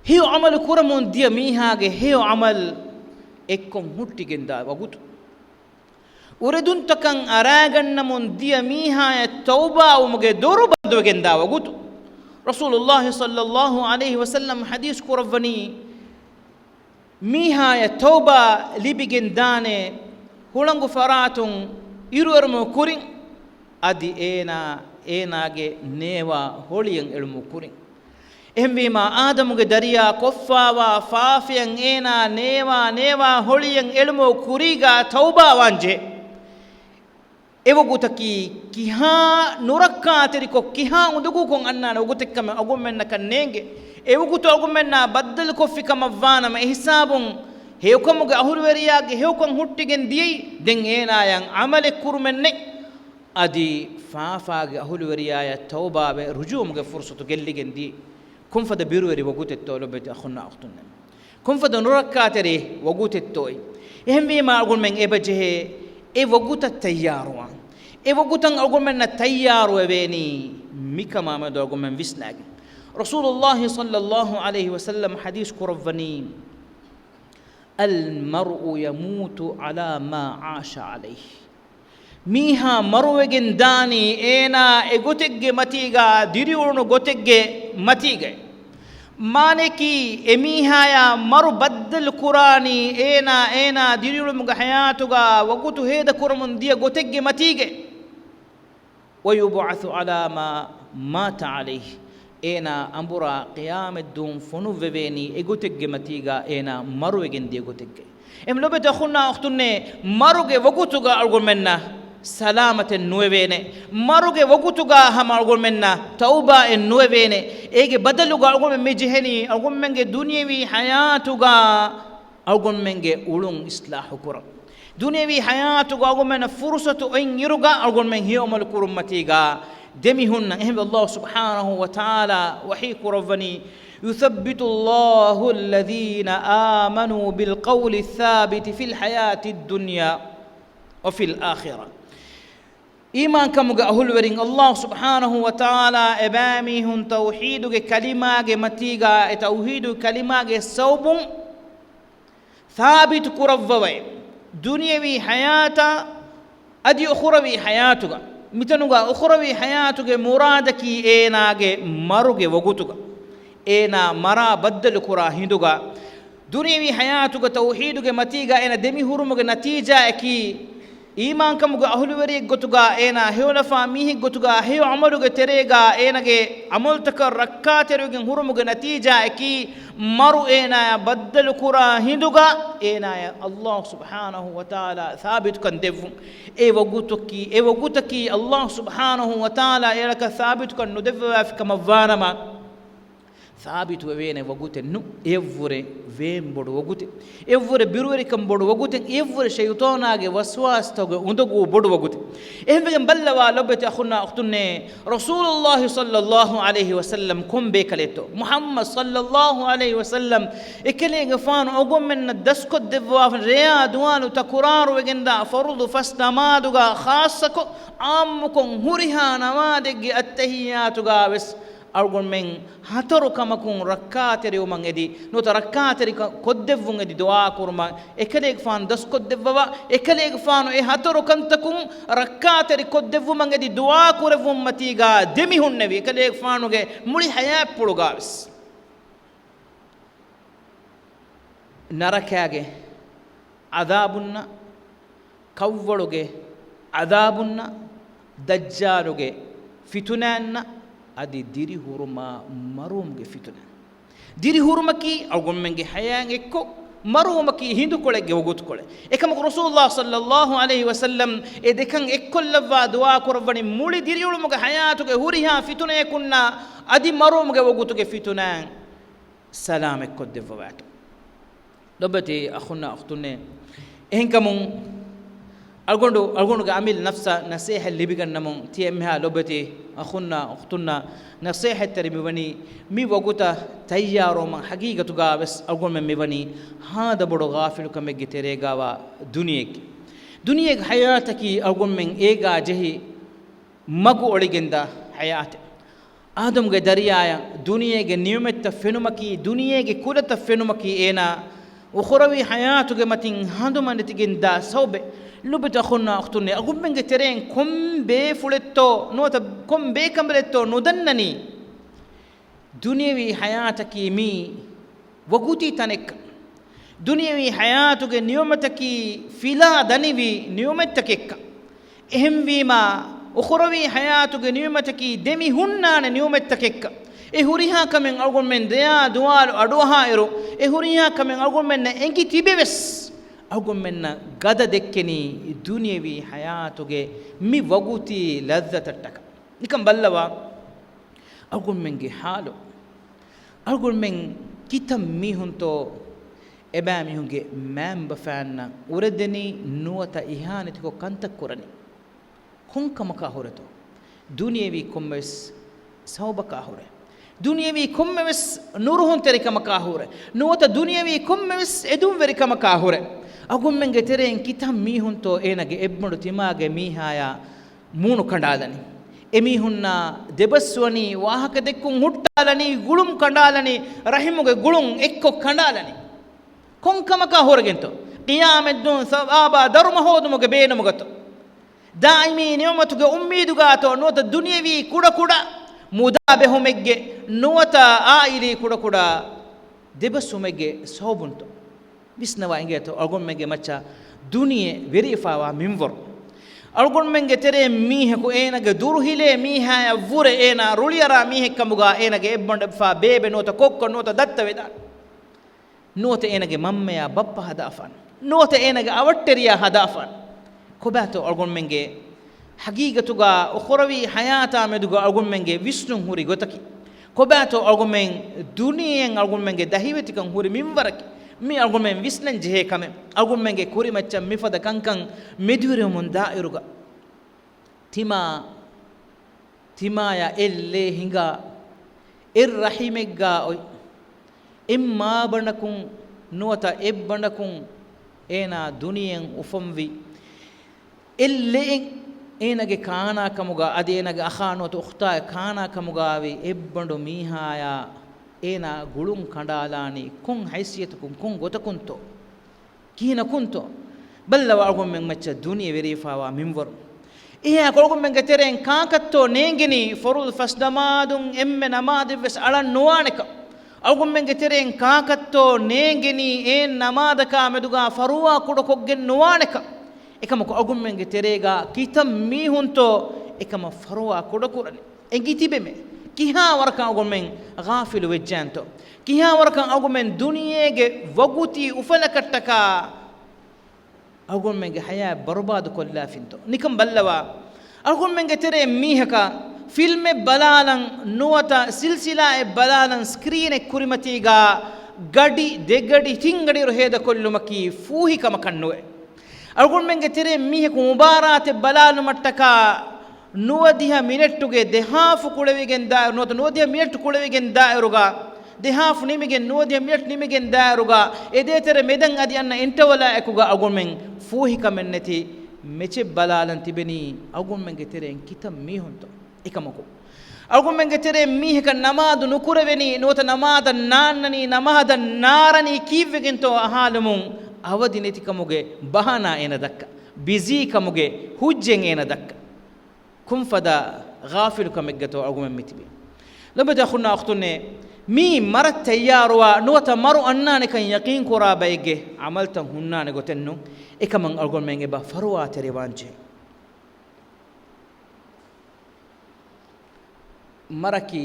ހެޔޮ ޢަމަލު ކުރަމުން ދިޔަ މީހާގެ ހެޔޮ ޢަމަލު އެއްކޮށް ހުއްޓިގެންދާ ވަގުތު. އުރެދުންތަކަށް އަރާގަންނަމުން ދިޔަ މީހާޔަށް ތައުބާވުމުގެ ދޮރު ބަންދުވެގެންދާ ވަގުތު. ރަސޫލުﷲ ޞައްލަﷲ ޢަލައިހި ވަސައްލަމް ޙަދީޘް ކުރައްވަނީ، މީހާޔަށް ތައުބާ ލިބިގެން ދާނެ ހުޅަނގު ފަރާތުން އިރުއެރުމުގެ ކުރިން، އަދި އޭނާ، އޭނާގެ ނޭވާ ހޮޅިއަށް އެޅުމުގެ ކުރިން. އެހެންވީމާ، އާދަމުގެ ދަރިޔާ ކޮށްފާވާ ފާފައަށް އޭނާ ނޭވާ ނޭވާ ހޮޅިއަށް އެޅުމުގެ ކުރީގަ ތައުބާވާންޖެހޭ. އެވަގުތަކީ ކިހާ ނުރައްކާތެރިކޮށް، ކިހާ އުނދަގޫކޮށް އަންނާނެ ވަގުތެއްކަމެއް އަޅުގަނޑުމެންނަކަށް ނޭނގެ. އެވަގުތު އަޅުގަނޑުމެންނާ ބައްދަލުކޮށްފި ކަމަށްވާނަމަ، އެހިސާބުން ހެޔޮކަމުގެ އަހުލުވެރިޔާގެ ހެޔޮކަން ހުއްޓިގެން ދިޔައީ، ދެން އޭނާޔަށް ޢަމަލެއް ކުރުމެއް ނެތް. އަދި ފާފާގެ އަހުލުވެރިޔާޔަށް ތައުބާވެ ރުޖޫޢުމުގެ ފުރުޞަތު ގެއްލިގެން ދިޔައީ. ކޮންފަދަ ބިރުވެރި ވަގުތެއްތޯ ލޮބެތި އަޚުންނާ އުޚްތުންނޭ. ކޮންފަދަ ނުރައްކާތެރި ވަގުތެއްތޯއި. އެހެންވީމާ އަޅުގަނޑުމެން އެބަޖެހޭ އެ ވަގުތަށް ތައްޔާރުވާން. އެ ވަގުތަށް އަޅުގަނޑުމެންނަށް ތައްޔާރުވެވޭނީ މިކަމާމެދު އަޅުގަނޑުމެން ވިސްނާގެން. ރަސޫލުﷲ ޞައްލަﷲ ޢަލައިހި ވަސައްލަމް ޙަދީޘް ކުރައްވަނީ، "المرء يموت على ما عاش عليه." މީހާ މަރުވެގެން ދާނީ އޭނާ އެގޮތެއްގެ މަތީގަ، ދިރިއުޅުނު ގޮތެއްގެ މަތީގައި. މާނައަކީ، އެމީހާޔާ މަރު ބައްދަލު ކުރާނީ، އޭނާ، އޭނާ ދިރިއުޅުމުގެ ޙަޔާތުގަ ވަގުތު ހޭދަ ކުރަމުން ދިޔަ ގޮތެއްގެ މަތީގައި. وَيُبْعَثُ عَلَى مَا مَاتَ عَلَيْهِ. އޭނާ އަނބުރާ ޤިޔާމަތްދުވަހު ފޮނުއްވެވޭނީ އެގޮތެއްގެ މަތީގަ، އޭނާ މަރުވެގެން ދިޔަ ގޮތެއްގައި. އެހެން ލޮބުވެތި އަޚުންނާ އުޚްތުންނޭ، މަރުގެ ވަގުތުގަ އަޅުގަނޑުމެންނަށް ސަލާމަތެއް ނުވެވޭނެ. މަރުގެ ވަގުތުގަ ހަމަ އަޅުގަނޑުމެންނަށް ތައުބާއެއް ނުވެވޭނެ. އޭގެ ބަދަލުގަ އަޅުގަނޑުމެން މި ޖެހެނީ، އަޅުގަނޑުމެންގެ ދުނިޔަވީ ޙަޔާތުގަ އަޅުގަނޑުމެންގެ އުޅުން އިޞްލާޙު ކުރަން. ދުނިޔަވީ ޙަޔާތުގަ އަޅުގަނޑުމެންނަށް ފުރުޞަތު އޮތް އިރުގަ އަޅުގަނޑުމެން ހެޔޮ ޢަމަލު ކުރުން މަތީގަ ދެމިހުންނަން. އެހެންވެ، ﷲ ސުބްޙާނަހޫ ވަތަޢާލާ ވަޙީ ކުރައްވަނީ، يُثَبِّتُ اللَّهُ الَّذِينَ آمَنُوا بِالْقَوْلِ الثَّابِتِ فِي الْحَيَاةِ الدُّنْيَا وَفِي الْآخِرَةِ. އީމާންކަމުގެ އަހުލުވެރިން، ﷲ ސުބްޙާނަހޫ ވަތަޢާލާ އެބައިމީހުން ތައުޙީދުގެ ކަލިމާގެ މަތީގަ، އެ ތައުޙީދު ކަލިމާގެ ސަބަބުން ސާބިތު ކުރައްވަވައި، ދުނިޔަވީ ޙަޔާތާ އަދި އުޚުރަވީ ޙަޔާތުގަ، މިތަނުގަ އުޚުރަވީ ޙަޔާތުގެ މުރާދަކީ އޭނާގެ މަރުގެ ވަގުތުގަ، އޭނާ މަރާ ބައްދަލު ކުރާ ހިނދުގަ، ދުނިޔަވީ ޙަޔާތުގަ ތައުޙީދުގެ މަތީގަ އޭނާ ދެމިހުރުމުގެ ނަތީޖާއަކީ، އީމާންކަމުގެ އަހުލުވެރިއެއްގޮތުގަ އޭނާ ހެޔޮލަފާ މީހެއްގޮތުގަ ހެޔޮ ޢަމަލުގެ ތެރޭގަ އޭނާގެ ޢަމަލުތަކަށް ރައްކާތެރިވެގެން ހުރުމުގެ ނަތީޖާއަކީ، މަރު އޭނާޔާ ބައްދަލު ކުރާ ހިނދުގަ އޭނާޔަށް ﷲ ސުބްޙާނަހޫ ވަތަޢާލާ ސާބިތުކަން ދެއްވުން. އެ ވަގުތަކީ، އެ ވަގުތަކީ ﷲ ސުބްޙާނަހޫ ވަތަޢާލާ އޭނަކަށް ސާބިތުކަން ނުދެއްވަވާފި ކަމަށްވާނަމަ، ސާބިތުވެވޭނެ ވަގުތެއް ނޫން. އެއަށްވުރެ ވޭން ބޮޑު ވަގުތެއް. އެއަށްވުރެ ބިރުވެރިކަން ބޮޑު ވަގުތެއް. އެއަށްވުރެ ޝައިޠާނާގެ ވަސްވާސްތަކުގެ އުނދަގޫ ބޮޑު ވަގުތެއް. އެހެންވެގެން ބައްލަވާ ލޮބުވެތި އަޚުންނާ އުޚްތުންނޭ، ރަސޫލުﷲ ޞައްލަﷲ ޢަލައިހި ވަސައްލަމް ކޮން ބޭކަލެއްތޯ؟ މުޙައްމަދު ޞައްލަﷲ ޢަލައިހި ވަސައްލަމް އެކަލޭގެފާނު އަޅުގަނޑުމެންނަށް ދަސްކޮށްދެއްވާފަ ރެޔާ ދުވާލު ތަކުރާރުވެގެންދާ ފަރުޟު ފަސް ނަމާދުގަ ޚާއްޞަކޮށް، ޢާއްމުކޮށް ހުރިހާ ނަމާދެއްގެ އައްތަޙިއްޔާތުގަ ވެސް އަޅުގަނޑުމެން ހަތަރު ކަމަކުން ރައްކާތެރިވުމަށް އެދި، ނުވަތަ ރައްކާތެރި ކަ-، ކޮށްދެއްވުން އެދި ދުޢާ ކުރުމަށް، އެކަލޭގެފާނު ދަސްކޮށްދެއްވަވާ، އެކަލޭގެފާނު އެ ހަތަރު ކަންތަކުން ރައްކާތެރި ކޮށްދެއްވުމަށް އެދި ދުޢާ ކުރެއްވުން މަތީގަ ދެމިހުންނެވި، އެކަލޭގެފާނުގެ މުޅި ޙަޔާތްޕުޅުގަ ވެސް. ނަރަކާގެ ޢަޛާބުންނަށް، ކަށްވަޅުގެ ޢަޛާބުންނަށް، ދައްޖާލުގެ ފިތުނައިންނަށް، އަދި ދިރިހުރުމާ މަރުވުމުގެ ފިތުނައިން. ދިރިހުރުމަކީ އަޅުގަނޑުމެންގެ ޙަޔާތް އެއްކޮށް، މަރުވުމަކީ ހިނދުކޮޅެއްގެ ވަގުތުކޮޅެއް. އެކަމަކު ރަސޫލުﷲ ޞައްލަﷲ ޢަލައިހި ވަސައްލަމް އެ ދެކަން އެއްކޮށްލައްވާ ދުޢާ ކުރައްވަނީ މުޅި ދިރިއުޅުމުގެ ޙަޔާތުގެ ހުރިހާ ފިތުނަޔަކުންނާ އަދި މަރުވުމުގެ ވަގުތުގެ ފިތުނައިން ސަލާމަތްކޮށްދެއްވަވާތޯ. ލޮބުވެތި އަޚުންނާ އުޚްތުންނޭ، އެހެންކަމުން އަޅުގަނޑު، އަޅުގަނޑުގެ އަމިއްލަ ނަފްސަށް ނަޞޭޙަތް ލިބިގަންނަމުން، ތިޔަ އެންމެހާ ލޮބުވެތި އަޚުންނާ އުޚްތުންނަށް ނަޞޭޙަތްތެރި މިވަނީ މި ވަގުތަށް ތައްޔާރުވުމަށް. ޙަޤީޤަތުގަ ވެސް އަޅުގަނޑުމެން މިވަނީ ހާދަ ބޮޑު ޣާފިލުކަމެއްގެ ތެރޭގަވާ ދުނިޔެއެއްގެ. ދުނިޔޭގެ ޙަޔާތަކީ އަޅުގަނޑުމެން އޭގާ ޖެހި މަގު އޮޅިގެންދާ ޙަޔާތެއް. އާދަމުގެ ދަރިޔާއަށް ދުނިޔޭގެ ނިޢުމަތްތައް ފެނުމަކީ، ދުނިޔޭގެ ކުލަތައް ފެނުމަކީ އޭނާ އުޚުރަވީ ޙަޔާތުގެ މަތިން ހަނދުމަނެތިގެންދާ ސަބަބެއް. ލޮބުވެތި އަޚުންނާ އުޚްތުންނޭ، އަޅުގަނޑުމެންގެ ތެރެއިން ކޮން ބޭފުޅެއްތޯ ނުވަތަ ކޮން ބޭކަނބަލެއްތޯ ނުދަންނަނީ، ދުނިޔަވީ ޙަޔާތަކީ މީ ވަގުތީ ތަނެއްކަން. ދުނިޔަވީ ޙަޔާތުގެ ނިޢުމަތަކީ ފިލާ ދަނިވި ނިޢުމަތްތަކެއްކަން. އެހެންވީމާ، އުޚުރަވީ ޙަޔާތުގެ ނިޢުމަތަކީ ދެމި ހުންނާނެ ނިޢުމަތްތަކެއްކަން. އެ ހުރިހާ ކަމެއް އަޅުގަނޑުމެން ރެޔާ ދުވާލު އަޑުއަހާއިރު، އެ ހުރިހާ ކަމެއް އަޅުގަނޑުމެންނަށް އެނގި ތިބެވެސް، އަޅުގަނޑުމެންނަށް ގަދަ ދެއްކެނީ ދުނިޔަވީ ޙަޔާތުގެ މި ވަގުތީ ލައްޒަތަށްޓަކަ. ނިކަން ބައްލަވާ، އަޅުގަނޑުމެންގެ ޙާލު. އަޅުގަނޑުމެން ކިތައް މީހުންތޯ އެބައިމީހުންގެ މައިންބަފައިންނަށް އުރެދެނީ ނުވަތަ އިހާނެތިކޮށް ކަންތައް ކުރަނީ؟ ކޮންކަމަކާ ހުރެތޯ؟ ދުނިޔެވީ ކޮންމެވެސް ސަބަބަކާ ހުރެ. ދުނިޔެވީ ކޮންމެވެސް ނުރުހުންތެރިކަމަކާ ހުރެ. ނުވަތަ ދުނިޔެވީ ކޮންމެވެސް އެދުންވެރިކަމަކާ ހުރެ. އަޅުގަނޑުމެންގެ ތެރެއިން ކިތައް މީހުންތޯ އޭނާގެ އެއްބަނޑު ތިމާގެ މީހާޔާ މޫނު ކަނޑާލަނީ. އެމީހުންނާ ދެބަސްވަނީ، ވާހަކަ ދެއްކުން ހުއްޓާލަނީ، ގުޅުން ކަނޑާލަނީ، ރަޙިމުގެ ގުޅުން އެއްކޮށް ކަނޑާލަނީ. ކޮންކަމަކާ ހުރެގެންތޯ؟ ޤިޔާމަތްދުވަހު ސަވާބާ ދަރުމަ ހޯދުމުގެ ބޭނުމުގަތޯ؟ ދާއިމީ ނިޢުމަތުގެ އުއްމީދުގާތޯ؟ ނުވަތަ ދުނިޔަވީ ކުޑަކުޑަ މުދާ ބެހުމެއްގެ ނުވަތަ އާއިލީ ކުޑަކުޑަ ދެބަސްވުމެއްގެ ސަބަބުންތޯ؟ ވިސްނަވާ އިނގޭތޯ އަޅުގަނޑުމެންގެ މައްޗަށް ދުނިޔެ ވެރިފާވާ މިންވަރު. އަޅުގަނޑުމެންގެ ތެރޭ މީހަކު އޭނަގެ ދުރުހިލޭ މީހާޔަށް ވުރެ އޭނާ ރުޅިއަރާ މީހެއްކަމުގާ އޭނަގެ އެއްބަނޑު އެއްފާ ބޭބެ ނުވަތަ ކޮއްކޮ ނުވަތަ ދައްތަ ވެދާނެ. ނުވަތަ އޭނަގެ މަންމަޔާ ބައްޕަ ހަދާފާނެ. ނުވަތަ އޭނަގެ އަވަށްޓެރިޔާ ހަދާފާނެ. ކޮބާތޯ އަޅުގަނޑުމެންގެ ހަގީގަތުގަ އުޚުރަވީ ހަޔާތާ މެދުގަ އަޅުގަނޑުމެންގެ ވިސްނުން ހުރި ގޮތަކީ؟ ކޮބާތޯ އަޅުގަނޑުމެން ދުނިޔެއަށް އަޅުގަނޑުމެންގެ ދަހިވެތިކަން ހުރި މިންވަރަކީ؟ މި އަޅުގަނޑުމެން ވިސްނަން ޖެހޭ ކަމެއް. އަޅުގަނޑުމެންގެ ކުރިމައްޗަށް މިފަދަ ކަންކަން މެދުވެރިވުމުން ދާއިރުގަ ތިމާ، ތިމާޔަށް އެއް ލޭ ހިނގާ، އެއް ރަޙިމެއްގާ އޮތް، އެއް މާބަނޑަކުން ނުވަތަ އެއް ބަނޑަކުން އޭނާ ދުނިޔެއަށް އުފަންވި، އެއް ލެއެއް އޭނަގެ ކާނާ ކަމުގަ އަދި އޭނަގެ އަޚާ ނުވަތަ އުޚްތާގެ ކާނާ ކަމުގައި އެއްބަނޑު މީހާޔާ އޭނާ ގުޅުން ކަނޑާލާނީ ކޮން ހައިސިއްޔަތަކުން ކޮން ގޮތަކުންތޯ؟ ކިހިނަކުންތޯ؟ ބައްލަވާ އަޅުގަނޑުމެން މައްޗަށް ދުނިޔެ ވެރިފާވާ މިންވަރު. އެހާ އަޅުގަނޑުމެންގެ ތެރެއިން ކާކަށްތޯ ނޭނގެނީ ފަރުޟު ފަސް ނަމާދުން އެންމެ ނަމާދެއްވެސް އަޅަން ނުވާނެކަން؟ އަޅުގަނޑުމެންގެ ތެރެއިން ކާކަށްތޯ ނޭނގެނީ އެއް ނަމާދަކާ މެދުގަ ފަރުވާ ކުޑަކޮށްގެން ނުވާނެކަން؟ އެކަމަކު އަޅުގަނޑުމެންގެ ތެރޭގަ ކިތައް މީހުންތޯ އެކަމަށް ފަރުވާ ކުޑަކުރަނީ؟ އެނގި ތިބެމޭ. ކިހާ ވަރަކަށް އަޅުގަނޑުމެން ޣާފިލު ވެއްޖާންތޯ؟ ކިހާ ވަރަކަށް އަޅުގަނޑުމެން ދުނިޔޭގެ ވަގުތީ އުފަލަކަށްޓަކާ އަޅުގަނޑުމެންގެ ހަޔާތް ބަރުބާދު ކޮށްލާފިންތޯ؟ ނިކަން ބައްލަވާ. އަޅުގަނޑުމެންގެ ތެރޭ މީހަކަށް ފިލްމެއް ބަލާލަން ނުވަތަ ސިލްސިލާއެއް ބަލާލަން ސްކްރީނެއް ކުރިމަތީގަ ގަޑި ދެގަޑި ތިންގަޑިއިރު ހޭދަކޮށްލުމަކީ ފޫހިކަމަކަށް ނުވޭ. އަޅުގަނޑުމެންގެ ތެރޭ މީހަކު މުބާރާތެއް ބަލާލުމަށްޓަކާ ނުވަދިހަ މިނެޓުގެ ދެހާފު ކުޅެވިގެން ދާއިރު، ނުވަތަ ނުވަދިހަ މިނެޓު ކުޅެވިގެން ދާއިރުގަ، ދެހާފު ނިމިގެން ނުވަދިހަ މިނެޓު ނިމިގެން ދާއިރުގަ، އެދޭތެރެ މެދަން އަދި އަންނަ އިންޓަވަލާއެކުގަ އަޅުގަނޑުމެން ފޫހިކަމެއް ނެތި މެޗެއް ބަލާލަން ތިބެނީ އަޅުގަނޑުމެންގެ ތެރެއިން ކިތައް މީހުންތޯ؟ އެކަމަކު، އަޅުގަނޑުމެންގެ ތެރޭ މީހަކަށް ނަމާދު ނުކުރެވެނީ، ނުވަތަ ނަމާދަށް ނާންނަނީ، ނަމާދަށް ނާރަނީ ކީއްވެގެންތޯ އަހާލުމުން އަވަދި ނެތިކަމުގެ ބަހާނާ އޭނަ ދައްކާ، ބިޒީ ކަމުގެ ހުއްޖެއް އޭނަ ދައްކާ. ކޮންފަދަ ޣާފިލުކަމެއްގަތޯ އަޅުގަނޑުމެން މިތިބީ؟ ލޮބުވެތި އަޚުންނާ އުޚްތުންނޭ، މީ މަރަށް ތައްޔާރުވާ ނުވަތަ މަރު އަންނާނެކަން ޔަޤީންކުރާ ބައެއްގެ ޢަމަލުތައް ހުންނާނެ ގޮތެއްނޫން. އެކަމަށް އަޅުގަނޑުމެން އެބަ ފަރުވާތެރިވާންޖެހޭ. މަރަކީ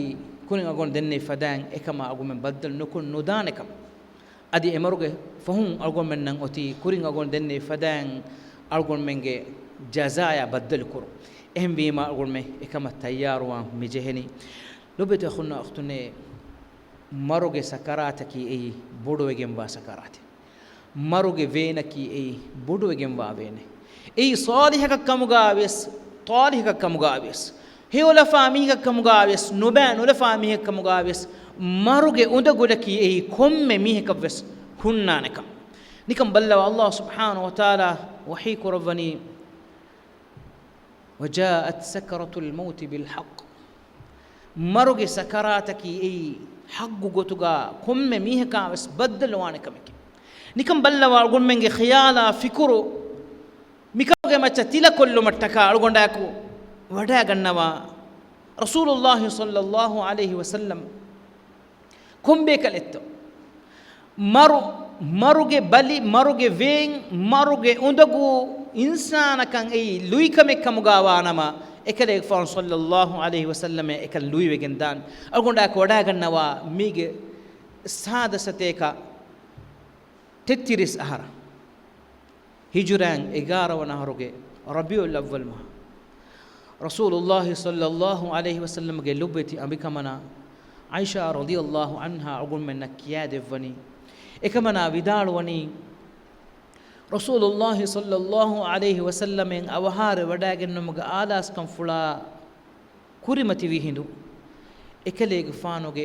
ކުރިން އަޅުގަނޑު ދެންނެވި ފަދައިން އެކަމާ އަޅުގަނޑުމެން ބައްދަލު ނުކޮށް ނުދާނެކަމަށް. އަދި އެމަރުގެ ފަހުން އަޅުގަނޑުމެންނަށް އޮތީ ކުރިން އަޅުގަނޑު ދެންނެވި ފަދައިން އަޅުގަނޑުމެންގެ ޖަޒާޔާ ބައްދަލުކުރުން. އެހެންވީމާ އަޅުގަނޑުމެން އެކަމަށް ތައްޔާރުވާން މިޖެހެނީ. ލޮބުވެތި އަޚުންނާ އުޚްތުންނޭ، މަރުގެ ސަކަރާތަކީ އެއީ ބޮޑުވެގެންވާ ސަކަރާތެއް. މަރުގެ ވޭނަކީ އެއީ ބޮޑުވެގެންވާ ވޭނެއް. އެއީ ޞާލިޙަކަށް ކަމުގާވިޔަސް، ޠާލިޙަކަށް ކަމުގާވިޔަސް، ހެޔޮލަފާ މީހަކަށް ކަމުގާވިޔަސް، ނުބައި ނުލަފާ މީހަކަށް ކަމުގާވިޔަސް، މަރުގެ އުނދަގުލަކީ އެއީ ކޮންމެ މީހަކަށްވެސް ހުންނާނެކަން. ނިކަން ބައްލަވާ، ﷲ ސުބްޙާނަހޫ ވަތަޢާލާ ވަޙީ ކުރައްވަނީ، وجاءت سكرة الموت بالحق. މަރުގެ ސަކަރާތަކީ އެއީ ޙައްޤު ގޮތުގަ ކޮންމެ މީހަކާވެސް ބައްދަލުވާނެ ކަމެކޭ. ނިކަން ބައްލަވާ އަޅުގަނޑުމެންގެ ޚިޔާލާ ފިކުރު މިކަމުގެ މައްޗަށް ތިލަކޮށްލުމަށްޓަކާ އަޅުގަނޑާއެކު ވަޑައިގަންނަވާ ރަސޫލުﷲ ޞައްލަﷲ ޢަލައިހި ވަސައްލަމް ކޮންބޭކަލެއްތޯ؟ މަރު، މަރުގެ ބަލި، މަރުގެ ވޭން، މަރުގެ އުނދަގޫ އިންސާނަކަށް އެއީ ލުއިކަމެއް ކަމުގަ ވާނަމަ، އެކަލޭގެފާނު ޞައްލަﷲ ޢަލައިހި ވަސައްލަމަށް އެކަން ލުއިވެގެން ދާނެ. އަޅުގަނޑާއެކު ވަޑައިގަންނަވާ މީގެ ސާދަ ސަތޭކަ ތެއްތިރީސް އަހަރަށް، ހިޖުރައިން އެގާރަ ވަނަ އަހަރުގެ ރަބީޢުލް އައްވަލް މަހަށް، ރަސޫލުﷲ ޞައްލަﷲ ޢަލައިހި ވަސައްލަމްގެ ލޮބުވެތި އަނބިކަމަނާ ޢާއިޝާ ރަޟިޔަﷲ ޢަންހާ އަޅުގަނޑުމެންނަށް ކިޔާދެއްވަނީ، އެކަމަނާ ވިދާޅުވަނީ، ރަސޫލުﷲ ޞައްލަﷲ ޢަލައިހި ވަސައްލަމް އަވަހާރަވެވަޑައިގެންނުމުގެ އާލާސްކަންފުޅާ ކުރިމަތިވި ހިނދު، އެކަލޭގެފާނުގެ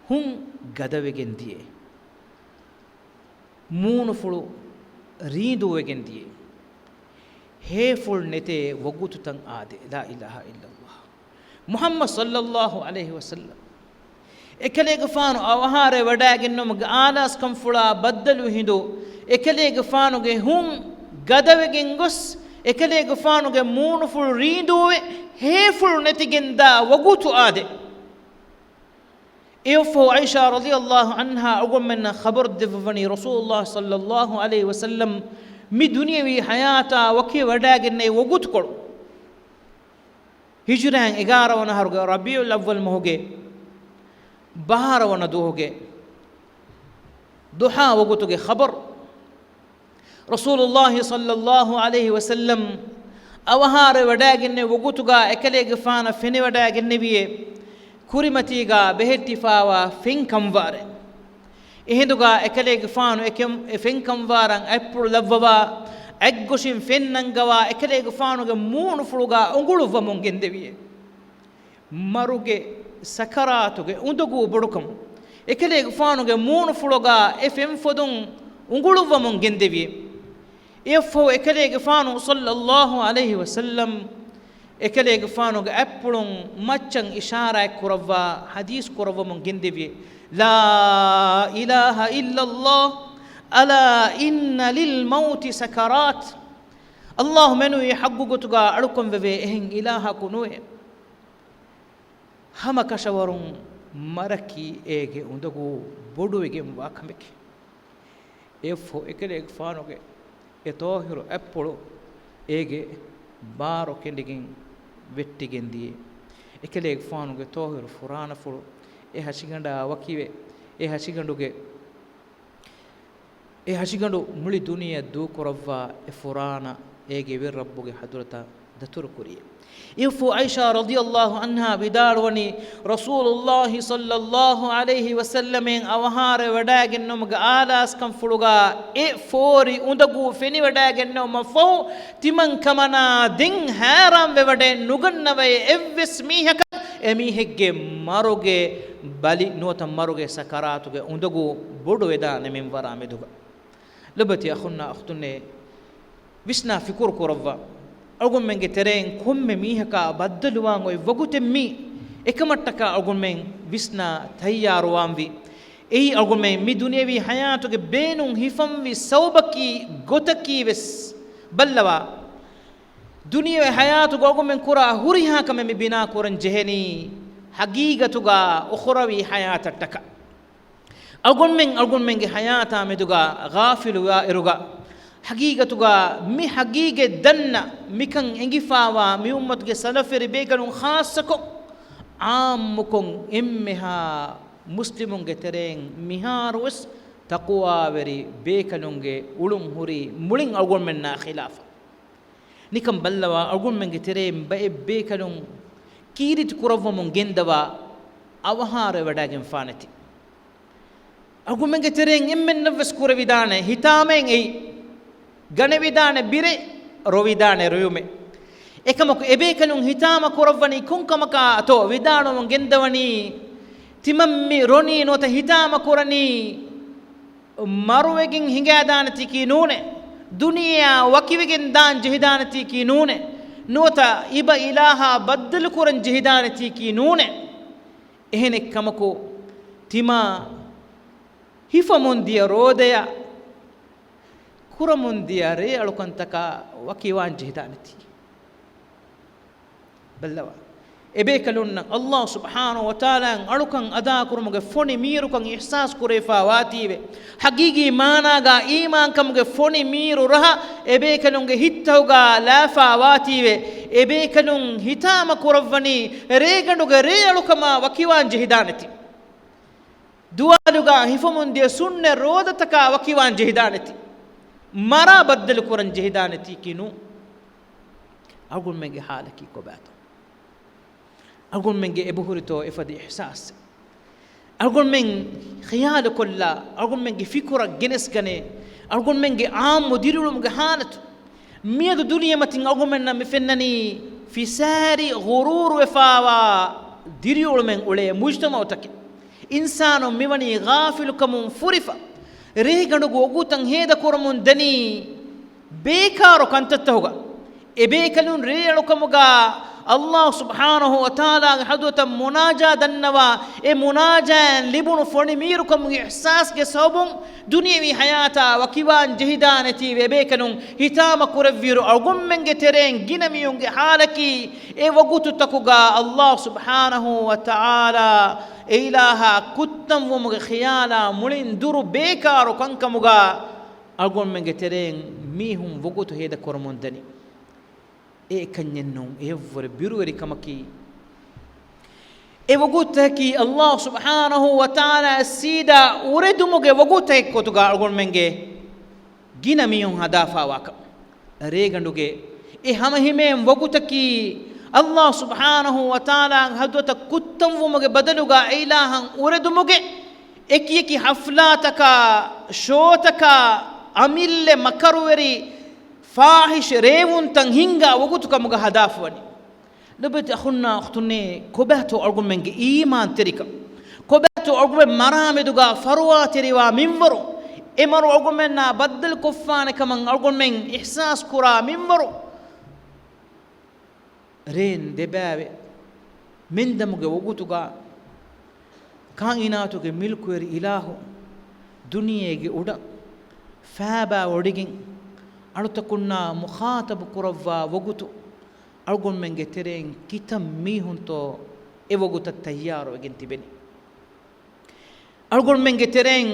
ހުން ގަދަވެގެން ދިޔައޭ. މޫނުފުޅު ރީނދޫވެގެން ދިޔަ، ހޭފުޅު ނެތޭ ވަގުތުތައް އާދެ. ލާ އިލާހަ އިއްލަﷲ. މުޙައްމަދު ޞައްލަﷲ ޢަލައިހި ވަސައްލަމް އެކަލޭގެފާނު އަވަހާރަވެވަޑައިގެންނުމުގެ އާލާސްކަންފުޅާ ބައްދަލުވި ހިނދު، އެކަލޭގެފާނުގެ ހުން ގަދަވެގެން ގޮސް، އެކަލޭގެފާނުގެ މޫނުފުޅު ރީނދޫވެ، ހޭފުޅު ނެތިގެންދާ ވަގުތު އާދެ. އެއަށްފަހު ޢާއިޝާ ރަޟިޔަﷲ ޢަންހާ އަޅުގަނޑުމެންނަށް ޚަބަރު ދެއްވަވަނީ، ރަސޫލުﷲ ޞައްލަﷲ ޢަލައިހި ވަސައްލަމް މި ދުނިޔެވީ ޙަޔާތާ ވަކިވެވަޑައިގެންނެވި ވަގުތުކޮޅު، ހިޖުރައިން އެގާރަ ވަނަ އަހަރުގެ ރަބީޢުލް އައްވަލް މަހުގެ ބަހާރަ ވަނަ ދުވަހުގެ ޟުޙާ ވަގުތުގެ ޚަބަރު. ރަސޫލުﷲ ޞައްލަﷲ ޢަލައިހި ވަސައްލަމް އަވަހާރަވެވަޑައިގެންނެވި ވަގުތުގަ އެކަލޭގެފާނަށް ފެނިވަޑައިގެންނެވިއޭ، ކުރިމަތީގަ ބެހެއްޓިފަވާ ފެންކަންވާރެއް. އެހިނދުގަ އެކަލޭގެފާނު އެކެން-، އެ ފެންކަންވާރަށް އަތްޕުޅު ލައްވަވާ، އަތްގޮށިން ފެން ނަންގަވާ، އެކަލޭގެފާނުގެ މޫނުފުޅުގަ އުނގުޅުއްވަމުން ގެންދެވިއޭ. މަރުގެ ސަކަރާތުގެ އުނދަގޫ ބޮޑުކަމުން އެކަލޭގެފާނުގެ މޫނުފުޅުގަ އެ ފެންފޮދުން އުނގުޅުއްވަމުން ގެންދެވި. އެއަށްފަހު އެކަލޭގެފާނު ޞައްލަﷲ ޢަލައިހި ވަސައްލަމް އެކަލޭގެފާނުގެ އަތްޕުޅުން މައްޗަށް އިޝާރާތް ކުރައްވާ ޙަދީޘް ކުރައްވަމުން ގެންދެވި. لا إله إلا الله، ألا إن للموت سكرات. ﷲ މެނުވީ ޙައްޤު ގޮތުގަ އަޅުކަން ވެވޭ އެހެން އިލާހަކު ނުވޭ. ހަމަ ކަށަވަރުން މަރަކީ އޭގެ އުނދަގޫ ބޮޑުވެގެންވާ ކަމެކޭ. އެއަށްފަހު އެކަލޭގެފާނުގެ އެ ޠާހިރު އަތްޕުޅު އޭގެ ބާރު ކެނޑިގެން ވެއްޓިގެން ދިޔަ. އެކަލޭގެފާނުގެ ޠާހިރު ފުރާނަފުޅު އެ ހަށިގަނޑާ ވަކިވެ، އެ ހަށިގަނޑުގެ އެ ހަށިގަނޑު މުޅި ދުނިޔެއަށް ދޫކުރައްވާ އެ ފުރާނަ އޭގެ ވެރި ރައްބުގެ ޙަޟްރަތަށް ދަތުރުކުރި. އެއަށްފަހު ޢާއިޝާ ރަޟިޔަﷲ ޢަންހާ ވިދާޅުވަނީ، ރަސޫލުﷲ ޞައްލަﷲ ޢަލައިހި ވަސައްލަމް އަވަހާރަވެވަޑައިގެންނެވުމުގެ އާލާސްކަންފުޅުގަ އެ ފޯރި އުނދަގޫ ފެނިވަޑައިގެންނެވުމަށްފަހު، ތިމަންކަމަނާ ދެން ހައިރާންވެވަޑައެއް ނުގަންނަވައޭ އެއްވެސް މީހަކަށް އެމީހެއްގެ މަރުގެ ބަލި ނުވަތަ މަރުގެ ސަކަރާތުގެ އުނދަގޫ ބޮޑުވެދާނެ މިންވަރާ މެދުގަ. ލޮބުވެތި އަޚުންނާ އުޚްތުންނޭ، ވިސްނާ ފިކުރު ކުރައްވާ. އަޅުގަނޑުމެންގެ ތެރެއިން ކޮންމެ މީހަކާ ބައްދަލުވާން އޮތް ވަގުތެއް މީ. އެކަމަށްޓަކާ އަޅުގަނޑުމެން ވިސްނާ ތައްޔާރުވާންވީ. އެއީ އަޅުގަނޑުމެން މި ދުނިޔެވީ ޙަޔާތުގެ ބޭނުން ހިފަންވީ ސަބަބަކީ ގޮތަކީ ވެސް ބައްލަވާ. ދުނިޔެވީ ޙަޔާތުގަ އަޅުގަނޑުމެން ކުރާ ހުރިހާ ކަމެއް މި ބިނާ ކުރަން ޖެހެނީ ޙަޤީޤަތުގަ އުޚުރަވީ ޙަޔާތަށްޓަކާ. އަޅުގަނޑުމެން އަޅުގަނޑުމެންގެ ޙަޔާތާ މެދުގަ ޣާފިލުވާއިރުގަ، ޙަޤީޤަތުގަ މި ޙަޤީޤަތް ދަންނަ، މިކަން އެނގިފަވާ މި އުއްމަތުގެ ސަލަފްވެރި ބޭކަލުން ޚާއްޞަކޮށް، ޢާއްމުކޮށް އެންމެހާ މުސްލިމުންގެ ތެރެއިން މިހާރުވެސް ތަޤުވާވެރި ބޭކަލުންގެ އުޅުން ހުރީ މުޅިން އަޅުގަނޑުމެންނާ ޚިލާފަށް. ނިކަން ބައްލަވާ، އަޅުގަނޑުމެންގެ ތެރެއިން ބައެއް ބޭކަލުން ކީރިތި ކުރައްވަމުން ގެންދަވާ އަވަހާރަވެވަޑައިގެންފާނެތީ. އަޅުގަނޑުމެންގެ ތެރެއިން އެންމެންނަށްވެސް ކުރެވިދާނެ ހިތާމައިން އެއީ، ގަނެވިދާނެ ބިރެއް، ރޮވިދާނެ ރޮޔުމެއް. އެކަމަކު އެބޭކަލުން ހިތާމަ ކުރައްވަނީ ކޮންކަމަކާ އަތޯ؟ ވިދާޅުވަމުން ގެންދަވަނީ، ތިމަން މި ރޮނީ ނުވަތަ ހިތާމަ ކުރަނީ މަރުވެގެން ހިނގައިދާނެތީކީ ނޫނޭ. ދުނިޔެއާ ވަކިވެގެން ދާން ޖެހިދާނެތީކީ ނޫނޭ. ނުވަތަ އިބަ އިލާހާ ބައްދަލުކުރަން ޖެހިދާނެތީކީ ނޫނޭ. އެހެނެއްކަމަކު، ތިމާ ހިފަމުން ދިޔަ ރޯދަޔަށް ކުރަމުން ދިޔަ ރޭއަޅުކަންތަކާ ވަކިވާން ޖެހިދާނެތީ. ބައްލަވާ. އެބޭކަލުންނަށް ﷲ ސުބްޙާނަހޫ ވަތަޢާލާއަށް އަޅުކަން އަދާކުރުމުގެ ފޮނި މީރުކަން އިޙްސާސް ކުރެވިފާ ވާތީވެ، ޙަޤީޤީ މާނާގަ އީމާންކަމުގެ ފޮނި މީރު ރަހަ އެބޭކަލުންގެ ހިތްތަކުގަ ލާފާ ވާތީވެ، އެބޭކަލުން ހިތާމަ ކުރައްވަނީ ރޭގަނޑުގެ ރޭއަޅުކަމާ ވަކިވާން ޖެހިދާނެތީ. ދުވާލުގަ ހިފަމުން ދިޔަ ސުންނަ ރޯދަތަކާ ވަކިވާން ޖެހިދާނެތީ. މަރާ ބައްދަލު ކުރަން ޖެހިދާނެތީކީ ނޫން. އަޅުގަނޑުމެންގެ ޙާލަކީ ކޮބާތޯ؟ އަޅުގަނޑުމެންގެ އެބަހުރިތޯ އެފަދަ އިޙްސާސް؟ އަޅުގަނޑުމެން ޚިޔާލުކޮށްލާ، އަޅުގަނޑުމެންގެ ފިކުރަށް ގެނެސްގަނޭ، އަޅުގަނޑުމެންގެ ޢާއްމު ދިރިއުޅުމުގެ ޙާލަތު. މިއަދު ދުނިޔެމަތިން އަޅުގަނޑުމެންނަށް މި ފެންނަނީ ފިސާރި ޣުރޫރުވެފާވާ ދިރިއުޅުމެއް އުޅޭ މުޖްތަމަޢުތަކެއް. އިންސާނުން މިވަނީ ޣާފިލުކަމުން ފުރިފަ، ރޭގަނޑުގެ ވަގުތަށް ހޭދަކުރަމުން ދަނީ ބޭކާރު ކަންތައްތަކުގަ. އެބޭކަލުން ރޭއަޅުކަމުގަ ﷲ ސުބްޙާނަހޫ ވަތަޢާލާގެ ޙަޟްރަތަށް މުނާޖާ ދަންނަވާ، އެ މުނާޖާއިން ލިބުނު ފޮނި މީރުކަމުގެ އިޙްސާސްގެ ސަބަބުން ދުނިޔެވީ ޙަޔާތާ ވަކިވާން ޖެހިދާނެތީވެ އެބޭކަލުން ހިތާމަ ކުރެއްވިއިރު، އަޅުގަނޑުމެންގެ ތެރެއިން ގިނަ މީހުންގެ ޙާލަކީ އެ ވަގުތުތަކުގަ ﷲ ސުބްޙާނަހޫ ވަތަޢާލާ އެ އިލާހާ ކުއްތަންވުމުގެ ޚިޔާލާ މުޅިން ދުރު ބޭކާރު ކަންކަމުގަ އަޅުގަނޑުމެންގެ ތެރެއިން މީހުން ވަގުތު ހޭދަ ކުރަމުން ދަނީ. އެ އެކަންޏެއް ނޫން، އެއަށްވުރެ ބިރުވެރިކަމަކީ، އެ ވަގުތަކީ ﷲ ސުބްޙާނަހޫ ވަތަޢާލާ ސީދާ އުރެދުމުގެ ވަގުތެއް ގޮތުގަ އަޅުގަނޑުމެންގެ ގިނަ މީހުން ހަދާފާވާކަން. ރޭގަނޑުގެ އެ ހަމަހިމޭން ވަގުތަކީ، ﷲ ސުބްޙާނަހޫ ވަތަޢާލާގެ ޙަޟްރަތަށް ކުއްތަންވުމުގެ ބަދަލުގަ އެ އިލާހަށް އުރެދުމުގެ އެކިއެކި ޙަފްލާތަކާ، ޝޯތަކާ، އަމިއްލަ މަކަރުވެރި ފާޙިޝް ރޭވުންތައް ހިންގާ ވަގުތު ކަމުގަ ހަދާފަވަނީ. ލޮބުވެތި އަޚުންނާ އުޚްތުންނޭ، ކޮބާތޯ އަޅުގަނޑުމެންގެ އީމާންތެރިކަން؟ ކޮބާތޯ އަޅުގަނޑުމެން މަރާމެދުގަ ފަރުވާތެރިވާ މިންވަރު؟ އެ މަރު އަޅުގަނޑުމެންނާ ބައްދަލުކޮށްފާނެ ކަމަށް އަޅުގަނޑުމެން އިޙްސާސް ކުރާ މިންވަރު؟ ރޭން ދެބައިވެ މެންދަމުގެ ވަގުތުގަ ކާއިނާތުގެ މިލްކުވެރި އިލާހު ދުނިޔޭގެ އުޑަށް ފާބާވޮޑިގެން އަޅުތަކުންނާ މުޚާޠަބު ކުރައްވާ ވަގުތު، އަޅުގަނޑުމެންގެ ތެރެއިން ކިތައް މީހުންތޯ އެ ވަގުތަށް ތައްޔާރުވެގެން ތިބެނީ؟ އަޅުގަނޑުމެންގެ ތެރެއިން